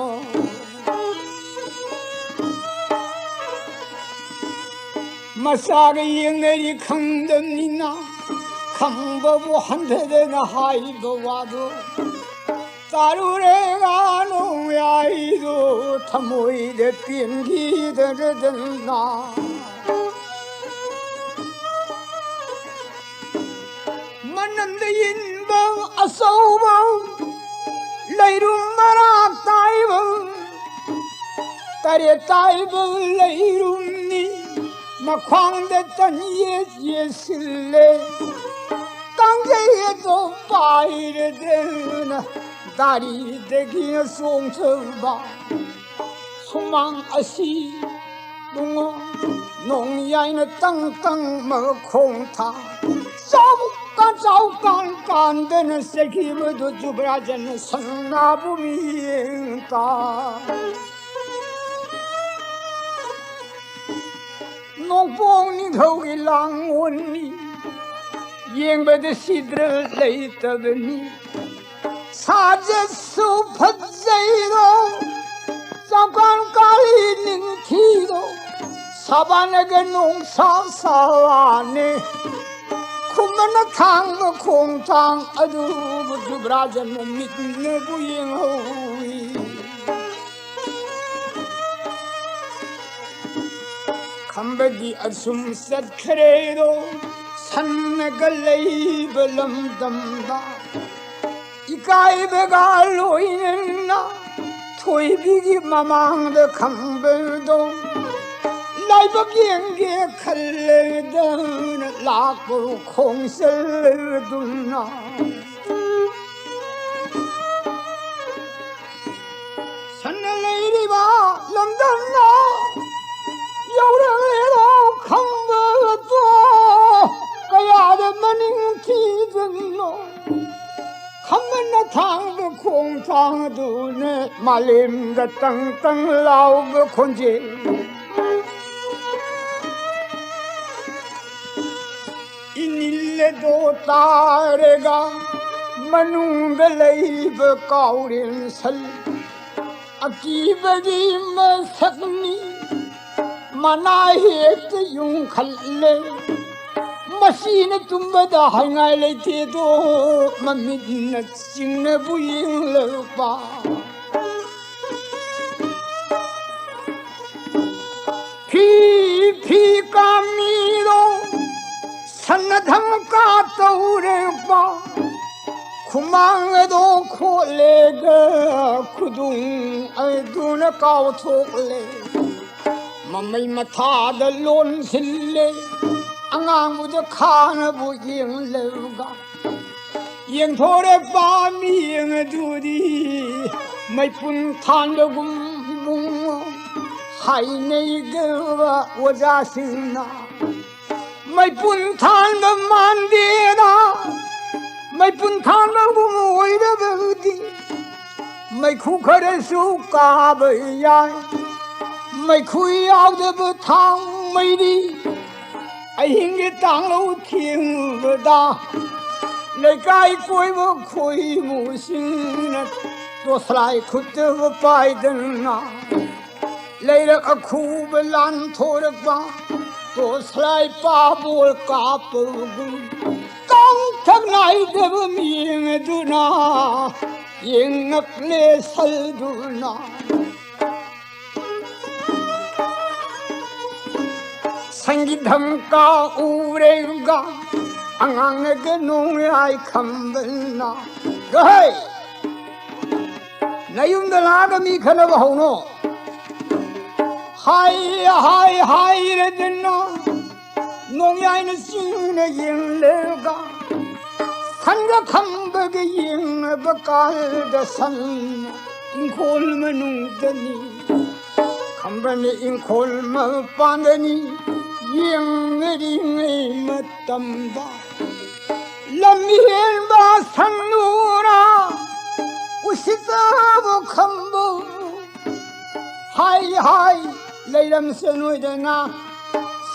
ꯃꯆꯥꯒ ꯌꯦꯡꯅꯔꯤ ꯈꯪꯗꯕꯅꯤꯅ ꯈꯪꯕꯕꯨ ꯍꯟꯊꯗꯅ ꯍꯥꯏꯕ ꯋꯥꯗꯣ ꯇꯥꯔꯨꯔꯦ ꯅꯣꯡꯌꯥꯏꯗꯣ ꯊꯃꯣꯏꯗ ꯄꯦꯟꯈꯤꯗꯗꯅ꯫ ꯏꯟꯕ ꯑꯆꯧꯕ ꯂꯩꯔꯨꯝ ꯃꯔꯥ ꯇꯥꯏꯕ ꯇꯔꯦꯠ ꯇꯥꯏꯕ ꯂꯩꯔꯨꯝꯅꯤ꯫ ꯃꯈ꯭ꯋꯥꯡꯗ ꯇꯟ ꯌꯦꯠ ꯌꯦꯠꯁꯤꯜꯂꯦ꯫ ꯀꯥꯡꯖꯩ ꯑꯗꯣ ꯄꯥꯏꯔꯗꯅ ꯗꯥꯔꯤꯗꯒꯤ ꯆꯣꯡꯊꯕ ꯁꯨꯃꯥꯡ ꯑꯁꯤ ꯏꯕꯨꯡꯉꯣ, ꯅꯣꯡ ꯌꯥꯏꯅ ꯇꯪ ꯇꯪ ꯃꯈꯣꯡ ꯊꯥ꯫ ꯆꯥꯎ ꯀꯥꯟ ꯆꯥꯎ ꯀꯥꯟ ꯀꯥꯟꯗꯅ ꯆꯠꯈꯤꯕꯗꯨ ꯖꯨꯕ꯭ꯔꯥꯖꯟ ꯁꯅꯥꯕꯨ ꯃꯤꯠꯌꯦꯡ ꯇꯥ꯫ ꯅꯣꯡꯄꯣꯛ ꯅꯤꯡꯊꯧꯒꯤ ꯂꯥꯡꯑꯣꯟꯅꯤ, ꯌꯦꯡꯕꯗ ꯁꯤꯗ꯭ꯔ ꯂꯩꯇꯕꯅꯤ꯫ ꯁꯥꯖꯠꯁꯨ ꯐꯖꯩꯔꯣ, ꯆꯥꯎꯀꯥꯟ ꯀꯥꯂꯤ ꯅꯤꯡꯊꯤꯔꯣ, ꯁꯥꯕꯥꯅꯒ ꯅꯣꯡꯁꯥ ꯁꯥꯅꯦ꯫ ꯈꯨꯃꯟꯅ ꯊꯥꯡꯕ ꯈꯣꯡꯊꯥꯡ ꯑꯗꯨꯕꯨ ꯖꯨꯕ꯭ꯔꯥꯖꯟ ꯃꯤꯠꯅꯕꯨ ꯌꯦꯡꯍꯧꯏ꯫ ꯈꯝꯕꯗꯤ ꯑꯁꯨꯝ ꯆꯠꯈ꯭ꯔꯦꯗꯣ, ꯁꯟꯅꯒ ꯂꯩꯕ ꯂꯝꯗꯝꯗ꯫ ꯏꯀꯥꯏꯕꯒ ꯂꯣꯏꯅꯅ ꯊꯣꯏꯕꯤꯒꯤ ꯃꯃꯥꯡꯗ ꯈꯝꯕꯗꯣ ꯂꯥꯏꯕꯛ ꯌꯦꯡꯒꯦ ꯈꯜꯂꯦꯗꯅ ꯂꯥꯛꯄ ꯈꯣꯡꯆꯠꯗꯨꯅ꯫ ꯁꯟꯅ ꯂꯩꯔꯤꯕ ꯂꯝꯗꯝꯅ ꯌꯧꯔꯛꯂꯦꯔꯣ ꯈꯝꯕꯗꯣ ꯀꯌꯥꯗ ꯃꯅꯤꯡ ꯊꯤꯗꯅꯣ꯫ ꯈꯝꯕꯅ ꯊꯥꯡꯕ ꯈꯣꯡꯊꯥꯡꯗꯨꯅ ꯃꯥꯂꯦꯝꯗ ꯇꯪ ꯇꯪ ꯂꯥꯎꯕ ꯈꯣꯟꯖꯦꯜ꯫ ꯏꯅꯤꯜꯂꯗꯣ ꯇꯥꯔꯒ ꯃꯅꯨꯡꯗ ꯂꯩꯕ ꯀꯥꯎꯔꯦꯟ ꯁꯜ ꯑꯀꯤꯕꯒꯤ ꯃꯁꯛꯅꯤ꯫ ꯃꯅꯥ ꯍꯦꯛꯇ ꯌꯨꯡꯈꯠꯂꯦ꯫ ꯃꯁꯤꯅ ꯇꯨꯝꯕꯗ ꯍꯥꯏꯉꯥꯏ ꯂꯩꯇꯦꯗꯣ, ꯃꯃꯤꯠꯅ ꯆꯤꯡꯅꯕꯨ ꯌꯦꯡꯂꯛꯄ꯫ ꯐꯤ ꯐꯤ ꯀꯥꯃꯤꯔꯣ ꯁꯟꯅ ꯙꯝꯀꯥ ꯇꯧꯔꯦꯕ, ꯈꯨꯃꯥꯡ ꯑꯗꯣ ꯈꯣꯠꯂꯦꯒ ꯈꯨꯗꯨꯡ ꯑꯗꯨꯅ ꯀꯥꯎꯊꯣꯛꯂꯦ꯫ ꯃꯃꯩ ꯃꯊꯥꯗ ꯂꯣꯟꯁꯤꯜꯂꯦ, ꯑꯉꯥꯡꯕꯗ ꯈꯥꯅꯕꯨ ꯌꯦꯡꯂꯒ꯫ ꯌꯦꯡꯊꯣꯔꯛꯄ ꯃꯤꯌꯦꯡ ꯑꯗꯨꯗꯤ ꯃꯩꯄꯨꯟ ꯊꯥꯟꯕꯒꯨꯝ ꯏꯕꯨꯡꯉꯣ ꯍꯥꯏꯅꯩꯒ ꯑꯣꯖꯥꯁꯤꯡꯅ꯫ ꯃꯩꯄꯨꯟ ꯊꯥꯟꯕ ꯃꯥꯟꯗꯦꯗ, ꯃꯩꯄꯨꯟ ꯊꯥꯟꯕꯒꯨꯝ ꯑꯣꯏꯔꯕꯗꯤ ꯃꯩꯈꯨ ꯈꯔꯁꯨ ꯀꯥꯕ ꯌꯥꯏ꯫ ꯃꯩꯈꯨ ꯌꯥꯎꯗꯕ ꯊꯥꯎ ꯃꯩꯔꯤ ꯑꯍꯤꯡꯒꯤ ꯇꯥꯡꯂꯧ ꯊꯦꯡꯕꯗ ꯂꯩꯀꯥꯏ ꯀꯣꯏꯕ ꯈꯣꯏꯃꯨꯁꯤꯡꯅ ꯇꯣꯁꯂꯥꯏ ꯈꯨꯠꯇꯕꯨ ꯄꯥꯏꯗꯅ ꯂꯩꯔꯛ ꯑꯈꯨꯕ ꯂꯥꯟꯊꯣꯔꯛꯄ ꯇꯣꯁꯂꯥꯏ ꯄꯥꯕꯣꯜ ꯀꯥꯞꯄꯒꯨꯝ ꯀꯥꯡꯊꯛ ꯅꯥꯏꯗꯕ ꯃꯤꯌꯦꯡ ꯑꯗꯨꯅ ꯌꯦꯡꯉꯛꯂꯦ ꯁꯜꯗꯨꯅ꯫ ꯁꯪꯒꯤꯠ ꯙꯝꯀꯥ ꯎꯔꯦꯒ ꯑꯉꯥꯡꯅꯒ ꯅꯣꯡꯌꯥꯏ ꯈꯝꯕꯜꯅ꯫ ꯒꯍꯩ! ꯅꯌꯨꯝꯗ ꯂꯥꯛꯑꯒ ꯃꯤ ꯈꯠꯅꯕ ꯍꯧꯅꯣ꯫ ꯍꯥꯏ, ꯍꯥꯏ, ꯍꯥꯏꯔꯗꯅ ꯅꯣꯡꯌꯥꯏꯅ ꯆꯤꯡꯅ ꯌꯦꯡꯂꯒ ꯁꯟꯒ ꯈꯝꯕꯒ ꯌꯦꯡꯅꯕ ꯀꯥꯜꯗ ꯁꯟ ꯏꯪꯈꯣꯜ ꯃꯅꯨꯡꯗꯅꯤ꯫ ꯈꯝꯕꯅ ꯏꯪꯈꯣꯜ ꯃꯄꯥꯟꯗꯅꯤ ꯌꯦꯡꯅꯔꯤꯉꯩ ꯃꯇꯝꯗ ꯂꯝꯍꯦꯟꯕ ꯁꯟꯅꯨꯔ ꯎꯁꯤꯠꯇꯕ ꯈꯝꯕ ꯍꯥꯏ ꯍꯥꯏ ꯂꯩꯔꯝꯁꯦ ꯅꯣꯏꯗꯅ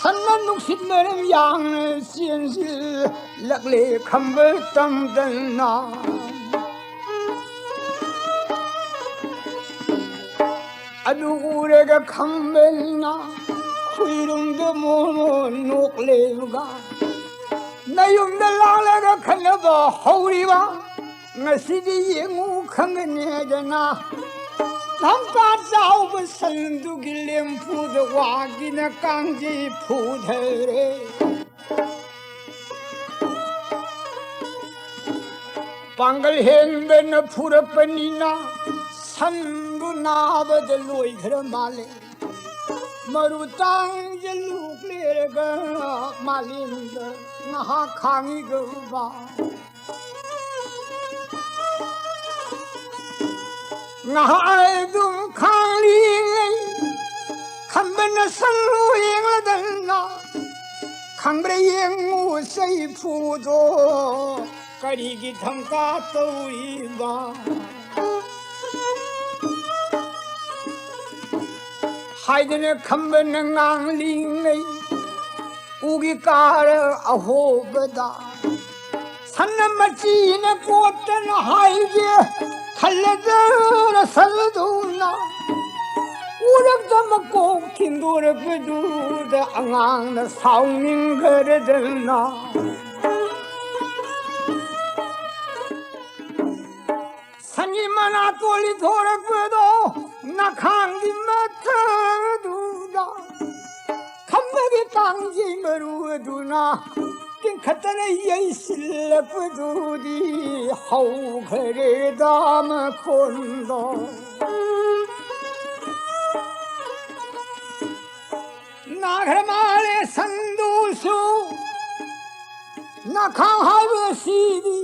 ꯁꯟꯅ ꯅꯨꯡꯁꯤꯠ ꯃꯔꯝ ꯌꯥꯡꯅ ꯆꯦꯟꯁꯤꯜꯂꯛꯂꯦ ꯈꯝꯕ ꯇꯝꯗꯅ꯫ ꯑꯗꯨ ꯎꯔꯒ ꯈꯝꯕꯅ ꯈꯨꯏꯔꯨꯝꯗ ꯃꯣꯃꯣ ꯅꯣꯛꯂꯦꯕꯒ ꯅꯌꯨꯝꯗ ꯂꯥꯛꯂꯒ ꯈꯠꯅꯕ ꯍꯧꯔꯤꯕ ꯉꯁꯤꯗꯤ ꯌꯦꯡꯉꯨ ꯈꯪꯒꯅꯤ ꯍꯥꯏꯗꯅ ꯂꯝꯄꯥꯛ ꯆꯥꯎꯕ ꯁꯟꯗꯨꯒꯤ ꯂꯦꯝꯐꯨꯗ ꯋꯥꯒꯤꯅ ꯀꯥꯡꯖꯩ ꯐꯨꯊꯔꯦ꯫ ꯄꯥꯡꯒꯜ ꯍꯦꯟꯕꯅ ꯐꯨꯔꯛꯄꯅꯤꯅ ꯁꯟꯗꯨ ꯅꯥꯕꯗ ꯂꯣꯏꯈ꯭ꯔ ꯃꯥꯜꯂꯦ꯫ ꯃꯔꯨ ꯇꯥꯡꯖ ꯂꯨꯛ ꯂꯩꯔꯒ ꯃꯥꯂꯦꯝꯗ ꯉꯥꯏꯍꯥꯛ ꯈꯥꯡꯉꯤꯒꯕ꯫ ꯉꯥꯏꯍꯥꯛ ꯑꯗꯨꯝ ꯈꯥꯡꯂꯤꯉꯩ ꯈꯝꯕꯅ ꯁꯜꯂꯨ ꯌꯦꯡꯂꯗꯅ ꯈꯪꯕ꯭ꯔꯥ ꯌꯦꯡꯉꯨ ꯆꯩꯐꯨꯗꯣ ꯀꯔꯤꯒꯤ ꯙꯝꯀꯥ ꯇꯧꯔꯤꯕ? ꯍꯥꯏꯗꯅ ꯈꯝꯕꯅ ꯉꯥꯡꯂꯤꯉꯩ ꯎꯒꯤ ꯀꯥꯔ ꯑꯍꯣꯕꯗ ꯁꯟꯅ ꯃꯆꯤꯅ ꯀꯣꯠꯇꯅ ꯍꯥꯏꯒꯦ ꯈꯜꯂꯗꯅ ꯁꯜꯗꯨꯅ ꯎꯔꯛꯇ ꯃꯀꯣꯛ ꯊꯤꯟꯗꯣꯔꯛꯄꯗꯨꯗ ꯑꯉꯥꯡꯅ ꯁꯥꯎꯅꯤꯡꯈ꯭ꯔꯗꯅ ꯁꯟꯒꯤ ꯃꯅꯥ ꯇꯣꯜꯂꯤ ꯊꯣꯔꯛꯄꯗꯣ ꯅꯈꯥꯡꯒꯤ ꯃꯊꯛꯗꯨꯗ ꯈꯝꯕꯒꯤ ꯇꯥꯡꯖꯩ ꯃꯔꯨ ꯑꯗꯨꯅ ꯇꯤꯡꯈꯠꯇꯅ ꯌꯩꯁꯤꯜꯂꯛꯄꯗꯨꯗꯤ ꯍꯧꯈ꯭ꯔꯦꯗ ꯃꯈꯣꯟꯗꯣ꯫ ꯅꯥꯈ꯭ꯔ ꯃꯥꯜꯂꯦ ꯁꯟꯗꯨꯁꯨ꯫ ꯅꯈꯥꯡ ꯍꯥꯏꯕꯁꯤꯗꯤ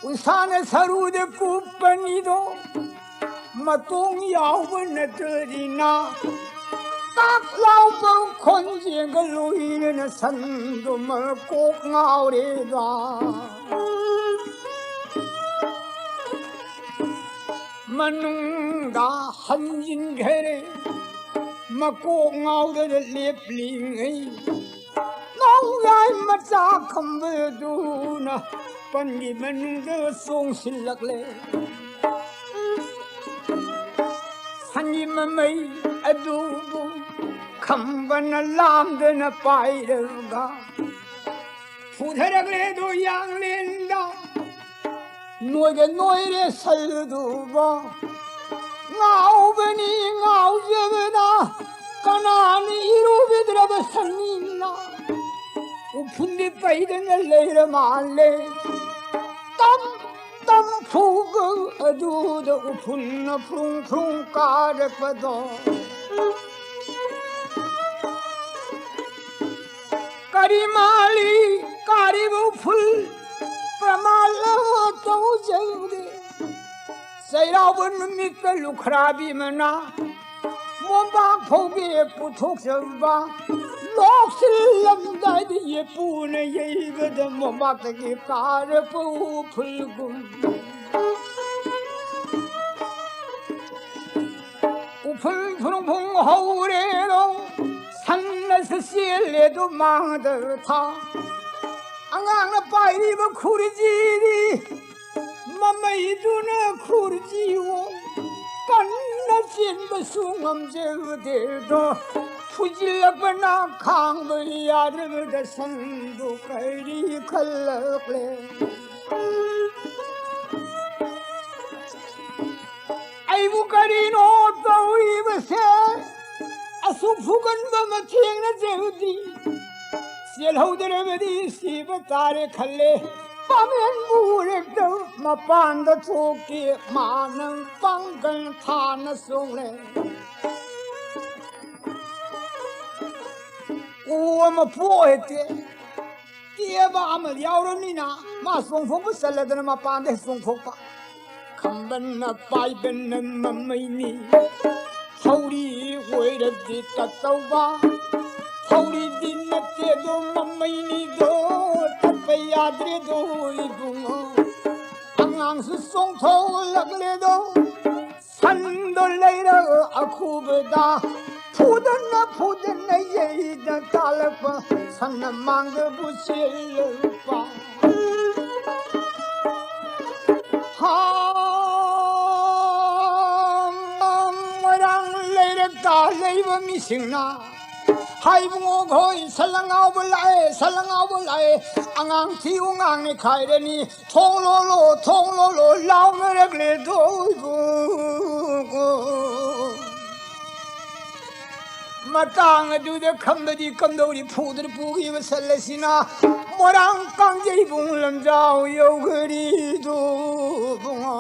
ꯎꯟꯁꯥꯅ ꯁꯔꯨꯗ ꯀꯨꯞꯄꯅꯤꯗꯣ꯫ ꯃꯇꯣꯡ ꯌꯥꯎꯕ ꯅꯠꯇ꯭ꯔꯗꯤꯅ ꯀꯥꯛ ꯂꯥꯎꯕ ꯈꯣꯟꯖꯦꯜꯒ ꯂꯣꯏꯅꯅ ꯁꯟꯗꯨ ꯃꯀꯣꯛ ꯉꯥꯎꯔꯦꯗ꯫ ꯃꯅꯨꯡꯗ ꯍꯟꯖꯤꯟꯈꯔꯦ꯫ ꯃꯀꯣꯛ ꯉꯥꯎꯗꯅ ꯂꯦꯞꯂꯤꯉꯩ ꯃꯧꯌꯥꯏ ꯃꯆꯥ ꯈꯝꯕꯗꯨꯅ ꯄꯟꯒꯤ ꯃꯅꯨꯡꯗ ꯆꯣꯡꯁꯤꯜꯂꯛꯂꯦ꯫ ꯁꯟꯒꯤ ꯃꯃꯩ ꯑꯗꯨꯕꯨ ꯈꯝꯕꯅ ꯂꯥꯝꯗꯅ ꯄꯥꯏꯔꯒ ꯐꯨꯊꯔꯛꯂꯦꯗꯣ ꯌꯥꯡꯂꯦꯟꯗ꯫ ꯅꯣꯏꯒ ꯅꯣꯏꯔꯦ ꯁꯜꯗꯨꯕꯣ꯫ ꯉꯥꯎꯕꯅꯤ ꯉꯥꯎꯖꯕꯅ ꯀꯅꯥꯅ ꯏꯔꯨꯕꯤꯗ꯭ꯔꯕ ꯁꯟꯅꯤꯅ ꯎꯐꯨꯟꯗꯤ ꯄꯩꯗꯅ ꯂꯩꯔ ꯃꯥꯜꯂꯦ꯫ ꯇꯝ ꯇꯝ ꯐꯨꯒ ꯑꯗꯨꯗ ꯎꯐꯨꯟꯅ ꯐ꯭ꯔꯨꯡ ꯐ꯭ꯔꯨꯡ ꯀꯥꯔꯛꯄꯗꯣ꯫ ꯀꯔꯤ ꯃꯥꯜꯂꯤ ꯀꯥꯔꯤꯕ ꯎꯐꯨꯜ ꯄ꯭ꯔꯃꯥꯟ ꯑꯃ ꯇꯧꯖꯒꯦ꯫ ꯆꯩꯔꯥꯎꯕ ꯅꯨꯃꯤꯠꯇ ꯂꯨꯈ꯭ꯔꯥꯕꯤ ꯃꯅꯥ ꯃꯣꯝꯄꯥꯛ ꯐꯧꯕꯤ ꯄꯨꯊꯣꯛꯆꯕ꯫ ꯂꯣꯛꯁꯤꯜꯂꯝꯗꯥꯏꯗ ꯌꯦꯄꯨꯅ ꯌꯩꯕꯗ ꯃꯣꯝꯄꯥꯛꯇꯒꯤ ꯀꯥꯔꯛꯄ ꯎꯐꯨꯜꯒꯨꯝ꯫ ꯎꯐꯨꯜ ꯐꯨꯔꯨꯡ ꯐꯨꯔꯨꯡ ꯍꯧꯔꯦꯗꯣ, ꯁꯟꯅꯁꯨ ꯆꯦꯜꯂꯦꯗꯣ ꯃꯥꯡꯗ ꯊꯥ꯫ ꯑꯉꯥꯡꯅ ꯄꯥꯏꯔꯤꯕ ꯈꯨꯔꯖꯤꯗꯤ ꯃꯃꯩꯗꯨꯅ ꯈꯨꯔꯖꯤꯋꯣ ꯀꯟꯅ ꯆꯦꯟꯕꯁꯨ ꯉꯝꯖꯗꯦꯗꯣ꯫ ꯐꯨꯖꯤꯜꯂꯛꯄꯅ ꯈꯥꯡꯕ ꯌꯥꯗ꯭ꯔꯕꯗ ꯁꯟꯗꯣ ꯀꯔꯤ ꯈꯜꯂꯛꯂꯦ꯫ ꯑꯩꯕꯨ ꯀꯔꯤꯅꯣ ꯇꯧꯔꯤꯕꯁꯦ? ꯑꯁꯨꯛ ꯐꯨꯒꯟꯕ ꯑꯃ ꯊꯦꯡꯅꯖꯕꯗꯤ ꯆꯦꯜꯍꯧꯗ꯭ꯔꯕꯗꯤ ꯁꯤꯕ ꯇꯥꯔꯦ ꯈꯜꯂꯦ꯫ ꯄꯥꯃꯦꯟꯕꯨ ꯍꯦꯛꯇ ꯃꯄꯥꯟꯗ ꯊꯣꯛꯀꯦ, ꯃꯥꯅ ꯄꯥꯡꯒꯜ ꯊꯥꯅ ꯆꯣꯡꯂꯦ꯫ ꯎ ꯑꯃ ꯄꯣꯛ ꯍꯦꯛꯇꯦ꯫ ꯇꯦꯕ ꯑꯃ ꯌꯥꯎꯔꯕꯅꯤꯅ ꯃꯥ ꯆꯣꯡꯊꯣꯛꯄ ꯆꯜꯂꯗꯅ ꯃꯄꯥꯟꯗ ꯍꯦꯛ ꯆꯣꯡꯊꯣꯛꯄ꯫ ꯈꯝꯕꯟꯅ ꯄꯥꯏꯕꯟꯅ ꯃꯃꯩꯅꯤ꯫ ꯊꯧꯔꯤ ꯑꯣꯏꯔꯗꯤ ꯇꯠꯇꯧꯕ꯫ ꯊꯧꯔꯤꯗꯤ ꯅꯠꯇꯦꯗꯣ ꯃꯃꯩꯅꯤꯗꯣ꯫ ꯇꯠꯄ ꯌꯥꯗ꯭ꯔꯦꯗꯣ ꯏꯕꯨꯡꯉꯣ꯫ ꯑꯉꯥꯡꯁꯨ ꯆꯣꯡꯊꯣꯛꯂꯛꯂꯦꯗꯣ꯫ ꯁꯟꯗꯣ ꯂꯩꯔꯛ ꯑꯈꯨꯕꯗ ꯐꯨꯗꯅ ꯐꯨꯗꯅ ꯌꯩꯗ ꯇꯥꯜꯂꯛꯄ ꯁꯟꯅ ꯃꯥꯡꯗꯕꯨ ꯆꯦꯜꯂꯛꯄ꯫ ꯍꯥ, ꯃꯣꯏꯔꯥꯡ ꯂꯩꯔꯛꯇ ꯂꯩꯕ ꯃꯤꯁꯤꯡꯅ ꯍꯥꯏꯕꯨꯡꯉꯣ ꯈꯣꯏ ꯁꯜ ꯑꯉꯥꯎꯕ ꯂꯥꯛꯑꯦ, ꯁꯜ ꯑꯉꯥꯎꯕ ꯂꯥꯛꯑꯦ, ꯑꯉꯥꯡ ꯊꯤꯌꯨ ꯉꯥꯡꯅꯤ ꯈꯥꯏꯔꯅꯤ꯫ ꯊꯣꯡ ꯂꯣꯜꯂꯣ, ꯊꯣꯡ ꯂꯣꯜꯂꯣ ꯂꯥꯎꯅꯔꯛꯂꯦꯗꯣ ꯏꯕꯨꯡꯉꯣ꯫ ꯃꯇꯥꯡ ꯑꯗꯨꯗ ꯈꯝꯕꯗꯤ ꯀꯝꯗꯧꯔꯤ? ꯐꯨꯗ꯭ꯔ ꯄꯨꯈꯤꯕ ꯁꯟ ꯑꯁꯤꯅ ꯃꯣꯏꯔꯥꯡ ꯀꯥꯡꯖꯩꯕꯨꯡ ꯂꯝꯖꯥꯎ ꯌꯧꯈꯔꯤꯗꯨ ꯏꯕꯨꯡꯉꯣ꯫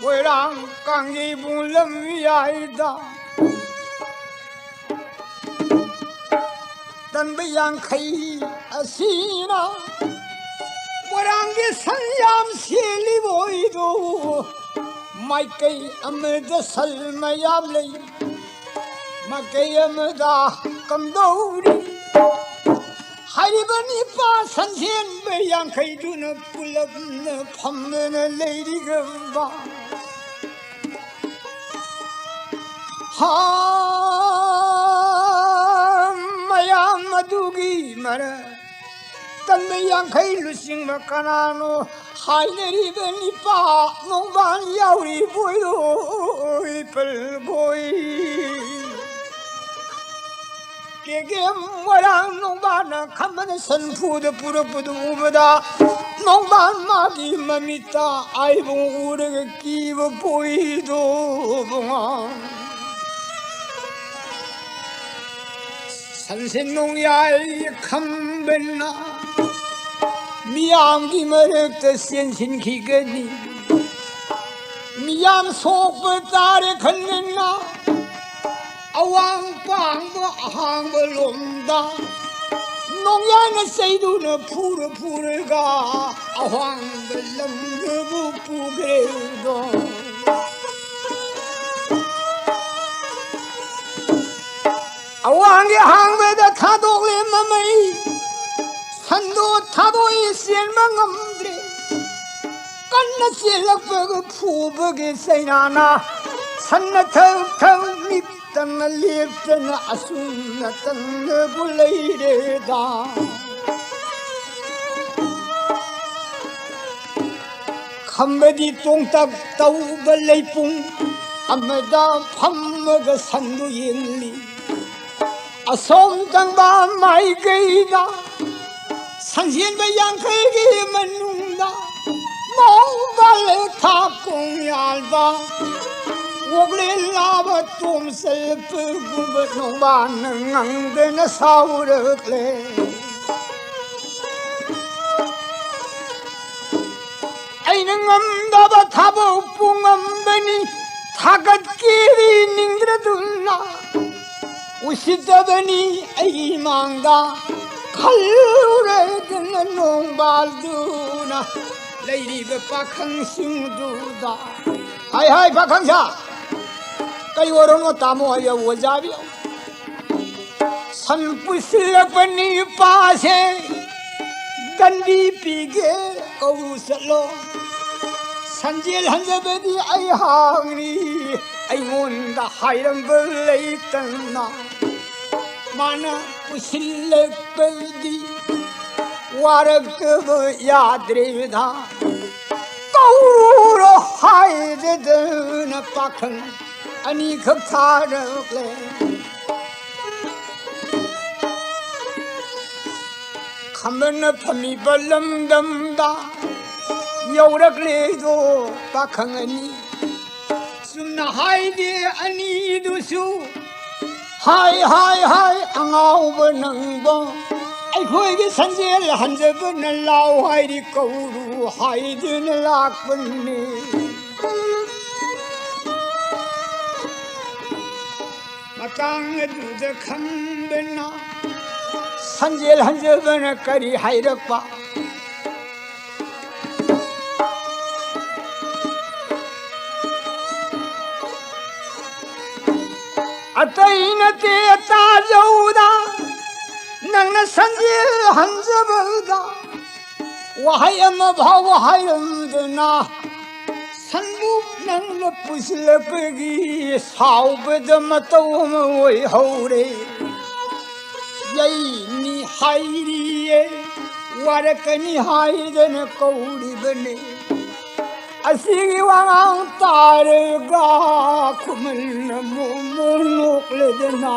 ꯃꯣꯏꯔꯥꯡ ꯀꯥꯡꯖꯩꯕꯨꯡ ꯂꯝꯌꯥꯏꯗ ꯇꯟꯕ ꯌꯥꯡꯈꯩ ꯑꯁꯤꯅ ꯃꯣꯏꯔꯥꯡꯒꯤ ꯁꯟ ꯌꯥꯝ ꯁꯦꯜꯂꯤꯕ ꯑꯣꯏꯗꯣ꯫ ꯃꯥꯏꯀꯩ ꯑꯃꯗ ꯁꯟ ꯃꯌꯥꯝ ꯂꯩ, ꯃꯥꯏꯀꯩ ꯑꯃꯗ ꯀꯝꯗꯧꯔꯤ? ꯍꯥꯏꯔꯤꯕ ꯅꯤꯄꯥ ꯁꯟꯁꯦꯟꯕ ꯌꯥꯡꯈꯩꯗꯨꯅ ꯄꯨꯂꯞꯅ ꯐꯝꯗꯅ ꯂꯩꯔꯤꯒꯕ꯫ ꯍꯥ, ꯃꯌꯥꯝ ꯑꯗꯨꯒꯤ ꯃꯔꯛ ꯇꯟꯕ ꯌꯥꯡꯈꯩ ꯂꯨꯆꯤꯡꯕ ꯀꯅꯥꯅꯣ? ꯍꯥꯏꯅꯔꯤꯕ ꯅꯤꯄꯥ ꯅꯣꯡꯕꯥꯟ ꯌꯥꯎꯔꯤꯕꯣꯏꯔꯣꯏ ꯄꯜꯒꯣꯏ꯫ ꯀꯦꯒꯦꯝ ꯃꯣꯏꯔꯥꯡ ꯅꯣꯡꯕꯥꯟꯅ ꯈꯝꯕꯅ ꯁꯟꯐꯨꯗ ꯄꯨꯔꯛꯄꯗꯨ ꯎꯕꯗ ꯅꯣꯡꯕꯥꯟ ꯃꯥꯒꯤ ꯃꯃꯤꯠꯇ ꯑꯥꯏꯕꯨꯡ ꯎꯔꯒ ꯀꯤꯕ ꯄꯣꯏꯗꯣ ꯏꯕꯨꯡꯉꯣ꯫ ꯁꯟꯁꯦ ꯅꯣꯡꯌꯥꯏ ꯈꯝꯕꯅ ꯃꯤꯌꯥꯝꯒꯤ ꯃꯔꯛꯇ ꯆꯦꯟꯁꯤꯟꯈꯤꯒꯅꯤ꯫ ꯃꯤꯌꯥꯝ ꯁꯣꯛꯄ ꯇꯥꯔꯦ ꯈꯟꯗꯅ ꯑꯋꯥꯡ ꯄꯥꯡꯕ ꯑꯍꯥꯡꯕ ꯂꯣꯝꯗ ꯅꯣꯡꯌꯥꯏꯅ ꯆꯩꯗꯨꯅ ꯐꯨꯔ ꯐꯨꯔꯒ ꯑꯋꯥꯡꯕ ꯂꯝꯗꯕꯨ ꯄꯨꯈ꯭ꯔꯦꯗꯣ꯫ ꯑꯋꯥꯡꯒꯤ ꯍꯥꯡꯕꯗ ꯊꯥꯗꯣꯛꯂꯦ ꯃꯃꯩ꯫ ꯁꯟꯗꯣ ꯊꯥꯗꯣꯛꯏ, ꯆꯦꯟꯕ ꯉꯝꯗ꯭ꯔꯦ꯫ ꯀꯟꯅ ꯆꯦꯜꯂꯛꯄꯒ ꯐꯨꯕꯒꯤ ꯆꯩꯅꯥꯅ ꯁꯟꯅ ꯊꯛ ꯊꯛ ꯅꯤꯛꯇꯅ ꯂꯦꯞꯇꯅ ꯑꯁꯨꯝꯅ ꯇꯟꯅꯕꯨ ꯂꯩꯔꯦꯗ꯫ ꯈꯝꯕꯗꯤ ꯇꯣꯡꯇꯛ ꯇꯧꯕ ꯂꯩꯄꯨꯡ ꯑꯃꯗ ꯐꯝꯃꯒ ꯁꯟꯗꯨ ꯌꯦꯡꯂꯤ꯫ ꯑꯁꯣꯝ ꯇꯪꯕ ꯃꯥꯏꯀꯩꯗ ꯁꯟꯖꯦꯟꯕ ꯌꯥꯡꯈꯩꯒꯤ ꯃꯅꯨꯡꯗ ꯅꯣꯡꯕꯥꯜ ꯊꯥ ꯀꯣꯡꯌꯥꯜꯕ ꯑꯣꯛꯂꯦꯟ ꯂꯥꯕ ꯇꯣꯝꯆꯜꯄꯒꯨꯝꯕ ꯅꯣꯡꯕꯥꯟꯅ ꯉꯪꯗꯅ ꯁꯥꯎꯔꯛꯂꯦ꯫ ꯑꯩꯅ ꯉꯝꯗꯕ ꯊꯕꯛ ꯄꯨꯡꯉꯝꯕꯅꯤ, ꯊꯥꯒꯠꯀꯦꯗꯤ ꯅꯤꯡꯗ꯭ꯔꯗꯨꯅ꯫ ꯎꯁꯤꯠꯇꯕꯅꯤ ꯑꯩꯒꯤ ꯏꯃꯥꯡꯗ ꯈꯜꯂꯨꯔꯗꯅ ꯅꯣꯡꯕꯥꯜꯗꯨꯅ ꯂꯩꯔꯤꯕ ꯄꯥꯈꯪꯁꯤꯡꯗꯨꯗ꯫ ꯍꯥꯏ ꯍꯥꯏ ꯄꯥꯈꯪꯁꯥ, ꯀꯩ ꯑꯣꯏꯔꯣꯅꯣ ꯇꯥꯃꯣ ꯍꯥꯏꯕ ꯑꯣꯖꯥꯕꯤ꯫ ꯁꯟ ꯄꯨꯁꯤꯜꯂꯛꯄ ꯅꯤꯄꯥꯁꯦ ꯗꯟꯗꯤ ꯄꯤꯒꯦ ꯀꯧꯔꯨ ꯆꯠꯂꯣ꯫ ꯁꯟꯖꯦꯜ ꯍꯟꯖꯕꯗꯤ ꯑꯩꯍꯥꯛꯅꯤ, ꯑꯩꯉꯣꯟꯗ ꯍꯥꯏꯔꯝꯕ ꯂꯩꯇꯅ꯫ ꯃꯥꯅ ꯄꯨꯁꯤꯜꯂꯛꯄꯗꯤ ꯋꯥꯔꯛꯇꯕ ꯌꯥꯗ꯭ꯔꯦꯗ꯫ ꯀꯧꯔꯣ ꯍꯥꯏꯗꯗꯅ ꯄꯥꯈꯪ ꯑꯅꯤꯈꯛ ꯊꯥꯔꯛꯂꯦ꯫ ꯈꯝꯕꯅ ꯐꯝꯃꯤꯕ ꯂꯝꯗꯝꯗ ꯌꯧꯔꯛꯂꯦꯗꯣ ꯄꯥꯈꯪ ꯑꯅꯤ꯫ ꯆꯨꯝꯅ ꯍꯥꯏꯗꯦ ꯑꯅꯤꯗꯨꯁꯨ꯫ ꯍꯥꯏ, ꯍꯥꯏ, ꯍꯥꯏ, ꯑꯉꯥꯎꯕ ꯅꯪꯕꯣ꯫ ꯑꯩꯈꯣꯏꯒꯤ ꯁꯟꯖꯦꯜ ꯍꯟꯖꯕꯅ ꯂꯥꯎ ꯍꯥꯏꯔꯤ, ꯀꯧꯔꯨ ꯍꯥꯏꯗꯨꯅ ꯂꯥꯛꯄꯅꯤ꯫ ꯃꯇꯥꯡ ꯑꯗꯨꯗ ꯈꯝꯕꯅ ꯁꯟꯖꯦꯜ ꯍꯟꯖꯕꯅ ꯀꯔꯤ ꯍꯥꯏꯔꯛꯄ? ꯑꯇꯩ ꯅꯠꯇꯦ ꯇꯥꯖꯧꯗ, ꯅꯪꯅ ꯁꯟꯖꯦꯜ ꯍꯟꯖꯕꯗ ꯋꯥꯍꯩ ꯑꯃ ꯐꯥꯎꯕ ꯍꯥꯏꯔꯝꯗꯅ ꯁꯟꯕꯨ ꯅꯪꯅ ꯄꯨꯁꯤꯜꯂꯛꯄꯒꯤ ꯁꯥꯎꯕꯗ ꯃꯇꯧ ꯑꯃ ꯑꯣꯏꯍꯧꯔꯦ꯫ ꯌꯩꯅꯤ ꯍꯥꯏꯔꯤꯌꯦ, ꯋꯥꯔꯛꯀꯅꯤ ꯍꯥꯏꯗꯅ ꯀꯧꯔꯤꯕꯅꯤ꯫ ꯑꯁꯤꯒꯤ ꯋꯥꯉꯥꯡ ꯇꯥꯔꯒ ꯈꯨꯃꯟꯅ ꯃꯣꯃꯣ ꯅꯣꯛꯂꯗꯅ꯫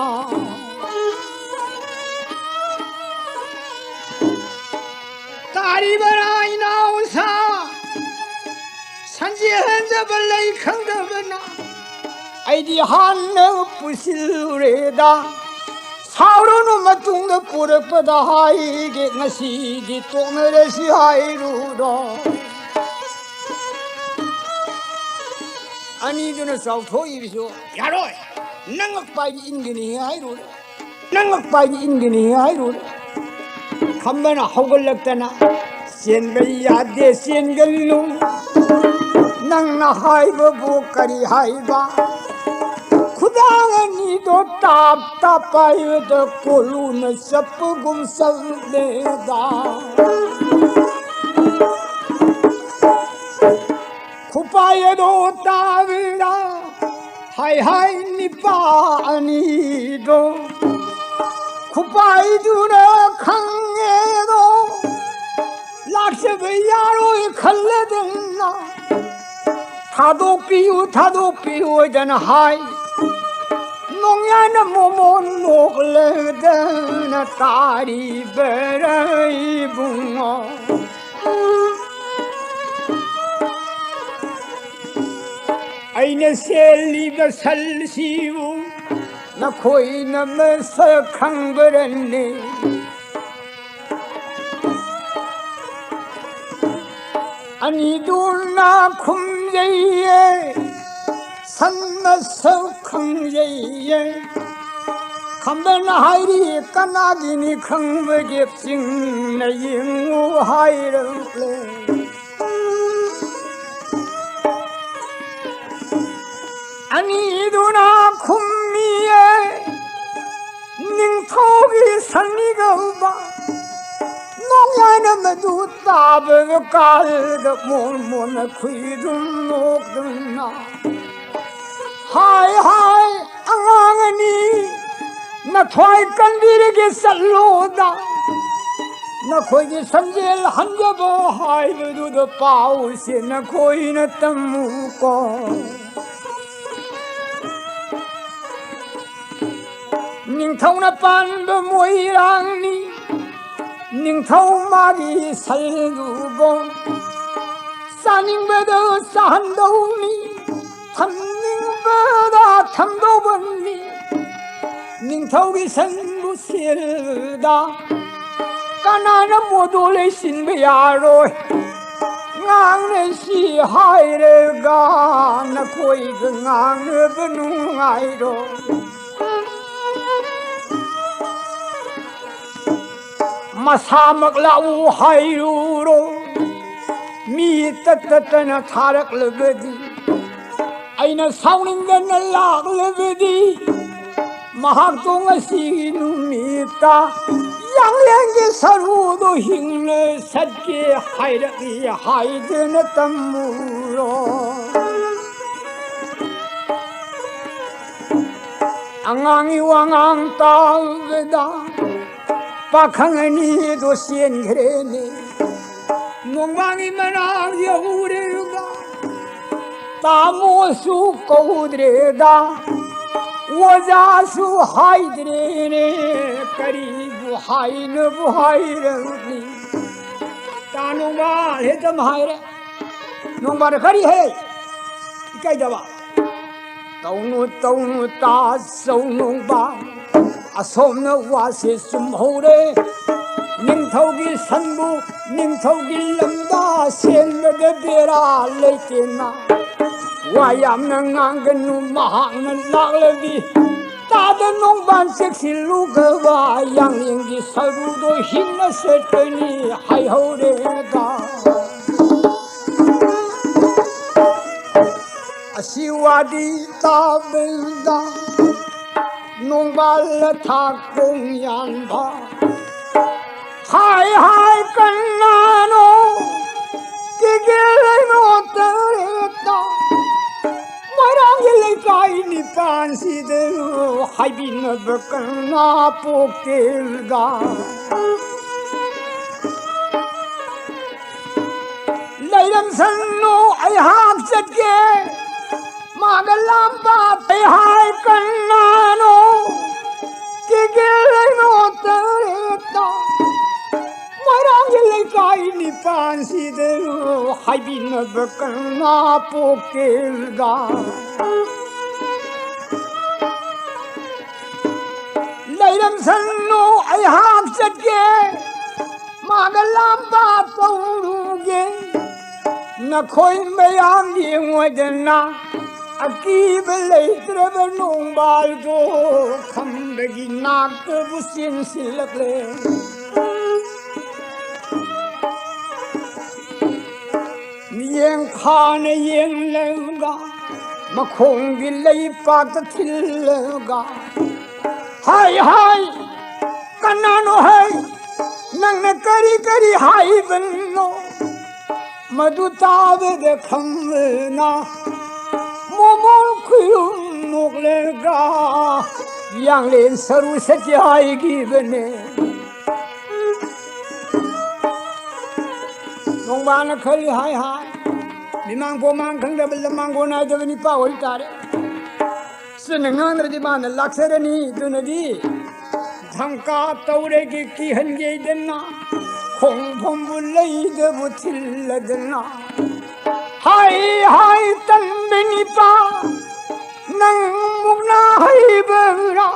ꯇꯥꯔꯤꯕꯔꯥ ꯏꯅꯥꯎꯁꯥ? ꯁꯟꯖꯦꯜ ꯍꯟꯖꯕ ꯂꯩ ꯈꯪꯗꯕꯅ꯫ ꯑꯩꯗꯤ ꯍꯥꯟꯅ ꯄꯨꯁꯤꯜꯂꯨꯔꯦꯗ꯫ ꯁꯥꯎꯔꯅꯨ, ꯃꯇꯨꯡꯗ ꯄꯨꯔꯛꯄꯗ ꯍꯥꯏꯒꯦ, ꯉꯁꯤꯗꯤ ꯇꯣꯛꯅꯔꯁꯤ ꯍꯥꯏꯔꯨꯔꯣ꯫ ꯑꯅꯤꯗꯨꯅ ꯆꯥꯎꯊꯣꯛꯏꯕꯁꯨ ꯌꯥꯔꯣꯏ, ꯅꯪ ꯉꯛꯄꯥꯏꯗꯤ ꯏꯟꯒꯅꯤ ꯍꯥꯏꯔꯨꯔꯦ꯫ ꯅꯪ ꯉꯛꯄꯥꯏꯗꯤ ꯏꯟꯒꯅꯤ ꯍꯥꯏꯔꯨꯔꯦ꯫ ꯈꯝꯕꯅ ꯍꯧꯒꯠꯂꯛꯇꯅ, "ꯆꯦꯟꯕ ꯌꯥꯗꯦ, ꯆꯦꯟꯒꯅꯨ꯫ ꯅꯪꯅ ꯍꯥꯏꯕꯕꯨ ꯀꯔꯤ ꯍꯥꯏꯕ? ꯈꯨꯗꯥꯡ ꯑꯅꯤꯗꯣ ꯇꯥꯞ ꯇꯥꯞ ꯄꯥꯏꯕꯗ ꯀꯣꯂꯨꯅ ꯆꯞꯄꯒꯨꯝ ꯆꯠꯂꯦꯗ꯫ ꯈꯨꯄꯥꯏ ꯑꯗꯣ ꯇꯥꯕꯗ ꯍꯥꯏ ꯍꯥꯏ ꯅꯤꯄꯥ ꯑꯅꯤꯗꯣ ꯈꯨꯄꯥꯏꯗꯨꯅ ꯈꯪꯉꯦꯗꯣ, ꯂꯥꯛꯆꯕ ꯌꯥꯔꯣꯏ ꯈꯜꯂꯗꯅ ꯊꯥꯗꯣꯛꯄꯤꯌꯨ, ꯊꯥꯗꯣꯛꯄꯤꯌꯨ ꯍꯥꯏꯗꯅ ꯍꯥꯏ꯫ ꯅꯣꯡꯌꯥꯏꯅ ꯃꯣꯃꯣꯟ ꯅꯣꯛꯂꯗꯅ ꯇꯥꯔꯤꯕꯔ ꯏꯕꯨꯡꯉꯣ? ꯑꯩꯅ ꯁꯦꯜꯂꯤꯕ ꯁꯜꯁꯤꯕꯨ ꯅꯈꯣꯏꯅ ꯃꯁꯛ ꯈꯪꯕꯔꯅꯤ? ꯑꯅꯤꯗꯨꯅ ꯈꯨꯝꯖꯩꯌꯦ, ꯁꯟ ꯃꯁꯛ ꯈꯪꯖꯩꯌꯦ꯫ ꯈꯝꯕꯅ ꯍꯥꯏꯔꯤ, "ꯀꯅꯥꯒꯤꯅꯤ ꯈꯪꯕꯒꯤ ꯆꯤꯡꯅ ꯌꯦꯡꯉꯨ" ꯍꯥꯏꯔꯛꯂꯦ꯫ ꯑꯅꯤꯗꯨꯅ ꯈꯨꯝꯃꯤꯌꯦ, "ꯅꯤꯡꯊꯧꯒꯤ ꯁꯟꯅꯤꯒꯧꯕ ꯅꯣꯡꯌꯥꯏꯅ ꯃꯗꯨ ꯇꯥꯕꯒ ꯀꯥꯜꯗ ꯃꯣꯟ ꯃꯣꯟꯅ ꯈꯨꯏꯗꯨꯝ ꯅꯣꯛꯗꯨꯅ ꯍꯥꯏ ꯍꯥꯏ, ꯑꯉꯥꯡ ꯑꯅꯤ ꯅꯊ꯭ꯋꯥꯏ ꯀꯟꯕꯤꯔꯒꯦ ꯆꯠꯂꯣꯗ꯫ ꯅꯈꯣꯏꯒꯤ ꯁꯝꯖꯦꯜ ꯍꯟꯖꯕ ꯍꯥꯏꯕꯗꯨꯗ ꯄꯥꯎꯁꯦ ꯅꯈꯣꯏꯅ ꯇꯝꯃꯨꯀꯣ꯫ ꯅꯤꯡꯊꯧꯅ ꯄꯥꯟꯕ ꯃꯣꯏꯔꯥꯡꯅꯤ, ꯅꯤꯡꯊꯧ ꯃꯥꯒꯤ ꯁꯜꯗꯨꯕꯣ ꯆꯥꯅꯤꯡꯕꯗ ꯆꯥꯍꯟꯗꯧꯅꯤ, ꯊꯝꯅꯤꯡꯕꯗ ꯊꯝꯗꯧꯕꯅꯤ꯫ ꯅꯤꯡꯊꯧꯒꯤ ꯁꯟꯕꯨ ꯁꯦꯜꯗ ꯀꯅꯥꯅ ꯃꯣꯗꯣ ꯂꯩꯁꯤꯟꯕ ꯌꯥꯔꯣꯏ꯫ ꯉꯥꯡꯅꯁꯤ ꯍꯥꯏꯔꯒ ꯅꯈꯣꯏꯒ ꯉꯥꯡꯅꯕ ꯅꯨꯡꯉꯥꯏꯔꯣꯏ꯫ ꯃꯁꯥꯃꯛ ꯂꯥꯛꯎ ꯍꯥꯏꯔꯨꯔꯣ꯫ ꯃꯤ ꯇꯠ ꯇꯠꯇꯅ ꯊꯥꯔꯛꯂꯕꯗꯤ, ꯑꯩꯅ ꯁꯥꯎꯅꯤꯡꯗꯅ ꯂꯥꯛꯂꯕꯗꯤ, ꯃꯍꯥꯛꯇꯣ ꯉꯁꯤ ꯅꯨꯃꯤꯠꯇ ꯌꯥꯡꯂꯦꯟꯒꯤ ꯁꯔꯨꯗꯣ ꯍꯤꯡꯅ ꯁꯠꯀꯦ ꯍꯥꯏꯔꯛꯏ ꯍꯥꯏꯗꯨꯅ ꯇꯝꯃꯨꯔꯣ꯫ ꯑꯉꯥꯡꯒꯤ ꯋꯥꯉꯥꯡ ꯇꯥꯕꯗ ꯄꯥꯈꯪ ꯑꯅꯤꯗꯣ ꯆꯦꯟꯈ꯭ꯔꯦꯅꯦ꯫ ꯅꯣꯡꯕꯥꯟꯒꯤ ꯃꯅꯥꯛ ꯌꯧꯔꯦꯒ ꯇꯥꯃꯣꯁꯨ ꯀꯧꯗ꯭ꯔꯦꯗ, ꯑꯣꯖꯥꯁꯨ ꯍꯥꯏꯗ꯭ꯔꯦꯅꯦ꯫ ꯀꯔꯤꯕꯨ ꯍꯥꯏꯅꯕꯨ ꯍꯥꯏꯔꯨꯅꯤ? ꯇꯥ ꯅꯣꯡꯕꯥꯟ ꯍꯦꯛꯇ ꯍꯥꯏꯔꯦ꯫ ꯅꯣꯡꯕꯥꯟꯅ ꯀꯔꯤ ꯍꯥꯏ? ꯏꯀꯥꯏꯗꯕ꯫ ꯇꯧꯅꯨ, ꯇꯧꯅꯨ, ꯇꯥꯆꯧ ꯅꯣꯡꯕꯥꯟ꯫ ꯑꯁꯣꯝꯅ ꯋꯥꯁꯦ ꯆꯨꯝꯍꯧꯔꯦ꯫ ꯅꯤꯡꯊꯧꯒꯤ ꯁꯟꯕꯨ ꯅꯤꯡꯊꯧꯒꯤ ꯂꯝꯗ ꯁꯦꯟꯕꯗ ꯕꯦꯔꯥ ꯂꯩꯇꯦꯅ꯫ ꯋꯥ ꯌꯥꯝꯅ ꯉꯥꯡꯒꯅꯨ, ꯃꯍꯥꯛꯅ ꯂꯥꯛꯂꯗꯤ꯫ ꯇꯥꯗ ꯅꯣꯡꯕꯥꯟ ꯆꯦꯛꯁꯤꯜꯂꯨꯒꯕ, ꯌꯥꯡꯂꯦꯟꯒꯤ ꯁꯔꯨꯗꯣ ꯍꯤꯡꯅ ꯆꯠꯀꯅꯤ ꯍꯥꯏꯍꯧꯔꯦꯗ꯫ ꯑꯁꯤ ꯋꯥꯗꯤ ꯇꯥꯕꯗ ꯅꯣꯡꯕꯥꯜ ꯊꯥꯛ ꯀꯣꯡ ꯌꯥꯟꯕ ꯍꯥꯏ ꯍꯥꯏ ꯀꯟꯅꯅꯣ ꯀꯤꯒꯦ ꯂꯩꯅꯣ ꯇꯔꯦꯠꯇ ꯃꯣꯏꯔꯥꯡꯒꯤ ꯂꯩꯀꯥꯏ ꯅꯤꯄꯥꯟꯁꯤꯗ ꯍꯥꯏꯕꯤꯅꯕ ꯀꯅꯥ ꯄꯣꯛꯇꯦꯗ꯫ ꯂꯩꯔꯝꯁꯅꯨ ꯑꯩꯍꯥꯛ ꯆꯠꯀꯦ ꯃꯥꯒ ꯂꯥꯝꯕ ꯑꯩꯍꯥꯛ ꯀꯟꯅꯅꯣ ꯀꯤꯒꯦ ꯂꯩꯅꯣ ꯇꯔꯦꯠꯇ ꯃꯣꯏꯔꯥꯡꯒꯤ ꯂꯩꯀꯥꯏ ꯅꯤꯄꯥꯟꯁꯤꯗ ꯍꯥꯏꯕꯤꯅꯕ ꯀꯅꯥ ꯄꯣꯛꯀꯦꯗ꯫ ꯌꯥꯝꯁꯟꯅꯨ, ꯑꯩꯍꯥꯛ ꯆꯠꯀꯦ, ꯃꯥꯒ ꯂꯥꯝꯕ ꯇꯧꯔꯨꯒꯦ꯫ ꯅꯈꯣꯏ ꯃꯌꯥꯝ ꯌꯦꯡꯉꯣꯏꯗꯅ, ꯑꯀꯤꯕ ꯂꯩꯇ꯭ꯔꯕ ꯅꯣꯡꯕꯥꯜꯗꯣ ꯈꯝꯕꯒꯤ ꯅꯥꯛꯇꯕꯨ ꯆꯦꯟꯁꯤꯜꯂꯛꯂꯦ꯫ ꯃꯤꯠꯌꯦꯡ ꯈꯥꯅ ꯌꯦꯡꯂꯒ, ꯃꯈꯣꯡꯒꯤ ꯂꯩꯄꯥꯛꯇ ꯊꯤꯜꯂꯒ, "ꯍꯥꯏ, ꯍꯥꯏ, ꯀꯅꯥꯅꯣ ꯍꯥꯏ? ꯅꯪꯅ ꯀꯔꯤ ꯀꯔꯤ ꯍꯥꯏꯕꯅꯣ?" ꯃꯗꯨ ꯇꯥꯕꯗ ꯈꯝꯕꯅ ꯃꯣꯃꯣꯟ ꯈꯨꯌꯨꯝ ꯅꯣꯛꯂꯒ ꯌꯥꯡꯂꯦꯟ ꯁꯔꯨ ꯁꯠꯀꯦ ꯍꯥꯏꯈꯤꯕꯅꯦ꯫ ꯅꯣꯡꯕꯥꯜꯅ ꯈꯜꯂꯤ, "ꯍꯥꯏ ꯍꯥꯏ, ꯃꯤꯃꯥꯡ ꯄꯣꯃꯥꯡ ꯈꯪꯗꯕ ꯂꯃꯥꯡꯒꯣꯟ ꯅꯥꯏꯗꯕ ꯅꯤꯄꯥ ꯑꯣꯏꯇꯥꯔꯦ꯫ ꯁꯤꯅ ꯉꯥꯡꯗ꯭ꯔꯗꯤ ꯃꯥꯅ ꯂꯥꯛꯆꯔꯅꯤ꯫ ꯑꯗꯨꯅꯗꯤ ꯙꯝꯀꯥ ꯇꯧꯔꯒꯦ ꯀꯤꯍꯟꯒꯦꯗꯅ, ꯈꯣꯡꯐꯝꯕꯨ ꯂꯩꯗꯕꯨ ꯊꯤꯜꯂꯗꯅ꯫ ꯍꯥꯏ ꯍꯥꯏ ꯇꯟꯕ ꯅꯤꯄꯥ, ꯅꯪ ꯃꯨꯛꯅꯥ ꯍꯩꯕ꯭ꯔꯥ?"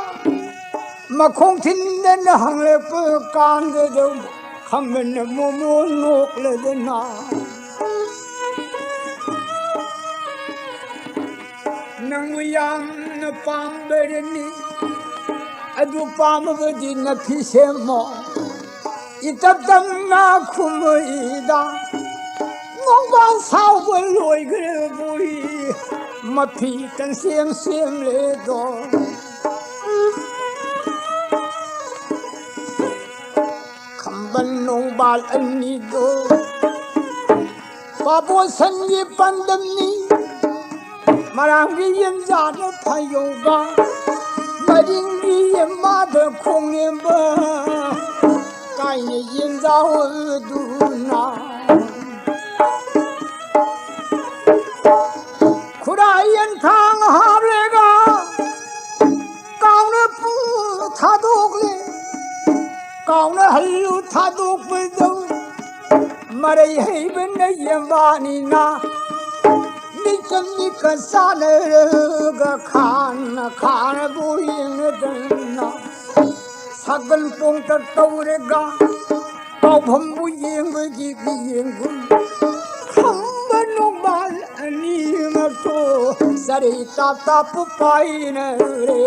ꯃꯈꯣꯡ ꯊꯤꯟꯗꯅ ꯍꯪꯂꯛꯄ ꯀꯥꯟꯗꯗ ꯈꯝꯕꯅ ꯃꯣꯃꯣꯟ ꯅꯣꯛꯂꯗꯅ, "ꯅꯪꯕꯨ ꯌꯥꯝꯅ ꯄꯥꯝꯕꯔꯅꯤ, ꯑꯗꯨ ꯄꯥꯝꯃꯕꯗꯤ ꯅꯐꯤ ꯁꯦꯝꯃꯣ꯫ ꯏꯇꯞ ꯇꯞꯅ ꯈꯨꯝꯃꯛꯏꯗ, ꯅꯣꯡꯕꯥꯜ ꯁꯥꯎꯕ ꯂꯣꯏꯈ꯭ꯔꯕꯣꯏ, ꯃꯐꯤ ꯀꯟꯁꯦꯝ ꯁꯦꯝꯂꯦꯗꯣ꯫ ꯈꯝꯕ ꯅꯣꯡꯕꯥꯜ ꯑꯅꯤꯗꯣ ꯄꯥꯕꯣꯁꯟꯒꯤ ꯄꯥꯟꯗꯝꯅꯤ꯫ ꯃꯔꯥꯡꯒꯤ ꯌꯦꯟꯖꯥꯅ ꯐꯥꯏꯌꯧꯕ, ꯃꯔꯤꯡꯒꯤ ꯌꯦꯟꯃꯥꯗ ꯈꯣꯡꯅꯦꯝꯕ, ꯀꯥꯏꯅ ꯌꯦꯟꯖꯥꯎ ꯑꯗꯨꯅ ꯈꯨꯔꯥꯏ ꯌꯦꯟꯊꯥꯡ ꯍꯥꯞꯂꯒ ꯀꯥꯎꯅ ꯄꯨ ꯊꯥꯗꯣꯛꯂꯦ꯫ ꯀꯥꯎꯅ ꯍꯜꯂꯨ ꯊꯥꯗꯣꯛꯄꯗꯧ ꯃꯔꯩ ꯍꯩꯕꯅ ꯌꯦꯡꯕꯥꯅꯤꯅ, ꯃꯤꯠꯀ ꯃꯤꯠꯀ ꯆꯥꯟꯅꯔꯒ ꯈꯥꯟꯅ ꯈꯥꯟꯅꯕꯨ ꯌꯦꯡꯅꯗꯅ꯫ ꯁꯥꯒꯟ ꯄꯣꯡꯇ ꯇꯧꯔꯒ ꯄꯥꯎꯐꯝꯕꯨ ꯌꯦꯡꯕꯒꯤ ꯃꯤꯠꯌꯦꯡꯒꯨꯝ ꯈꯝꯕ ꯅꯣꯡꯕꯥꯜ ꯑꯅꯤꯃꯛꯇꯣ ꯆꯔꯩ ꯇꯥꯞ ꯇꯥꯞꯄꯨ ꯄꯥꯏꯅꯔꯦ꯫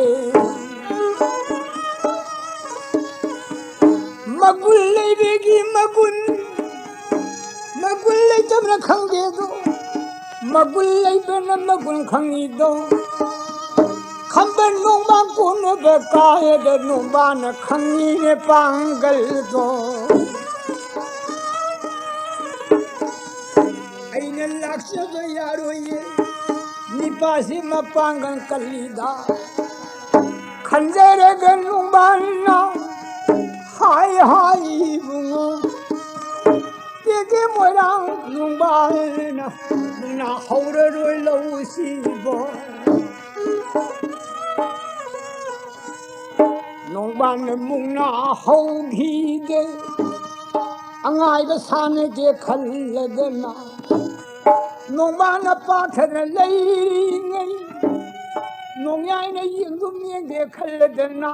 ꯃꯒꯨꯟ ꯂꯩꯕꯒꯤ ꯃꯒꯨꯟ, ꯃꯒꯨꯟ ꯂꯩꯇꯕꯅ ꯈꯪꯗꯦꯗꯣ, ꯃꯒꯨꯟ ꯂꯩꯕꯅ ꯃꯒꯨꯟ ꯈꯪꯉꯤꯗꯣ꯫ ꯈꯝꯕ ꯅꯣꯡꯕꯥꯟ ꯀꯣꯟꯅꯕ ꯀꯥꯏꯗ ꯅꯣꯡꯕꯥꯟꯅ ꯈꯪꯉꯤꯅꯦ ꯄꯥꯡꯒꯜꯗꯣ꯫ ꯑꯩꯅ ꯂꯥꯛꯆꯕ ꯌꯥꯔꯣꯏꯌꯦ, ꯅꯤꯄꯥꯁꯤ ꯃꯄꯥꯡꯒꯜ ꯀꯜꯂꯤꯗ꯫ ꯈꯟꯖꯔꯒ ꯅꯣꯡꯕꯥꯟꯅ ꯍꯥꯏ ꯍꯥꯏ ꯏꯕꯨꯡꯉꯣ, ꯄꯦꯒꯦ ꯃꯣꯏꯔꯥꯡ ꯅꯣꯡꯕꯥꯟꯅ ꯃꯨꯛꯅꯥ ꯍꯧꯔꯔꯣꯏ ꯂꯧꯁꯤꯕꯣ꯫ ꯅꯣꯡꯕꯥꯟꯅ ꯃꯨꯛꯅꯥ ꯍꯧꯈꯤꯗꯦ, ꯑꯉꯥꯏꯕ ꯁꯥꯟꯅꯒꯦ ꯈꯜꯂꯗꯅ ꯅꯣꯡꯕꯥꯟꯅ ꯄꯥꯊꯅ ꯂꯩꯔꯤꯉꯩ, ꯅꯣꯡꯌꯥꯏꯅ ꯌꯦꯡꯗꯨꯝ ꯌꯦꯡꯒꯦ ꯈꯜꯂꯗꯅ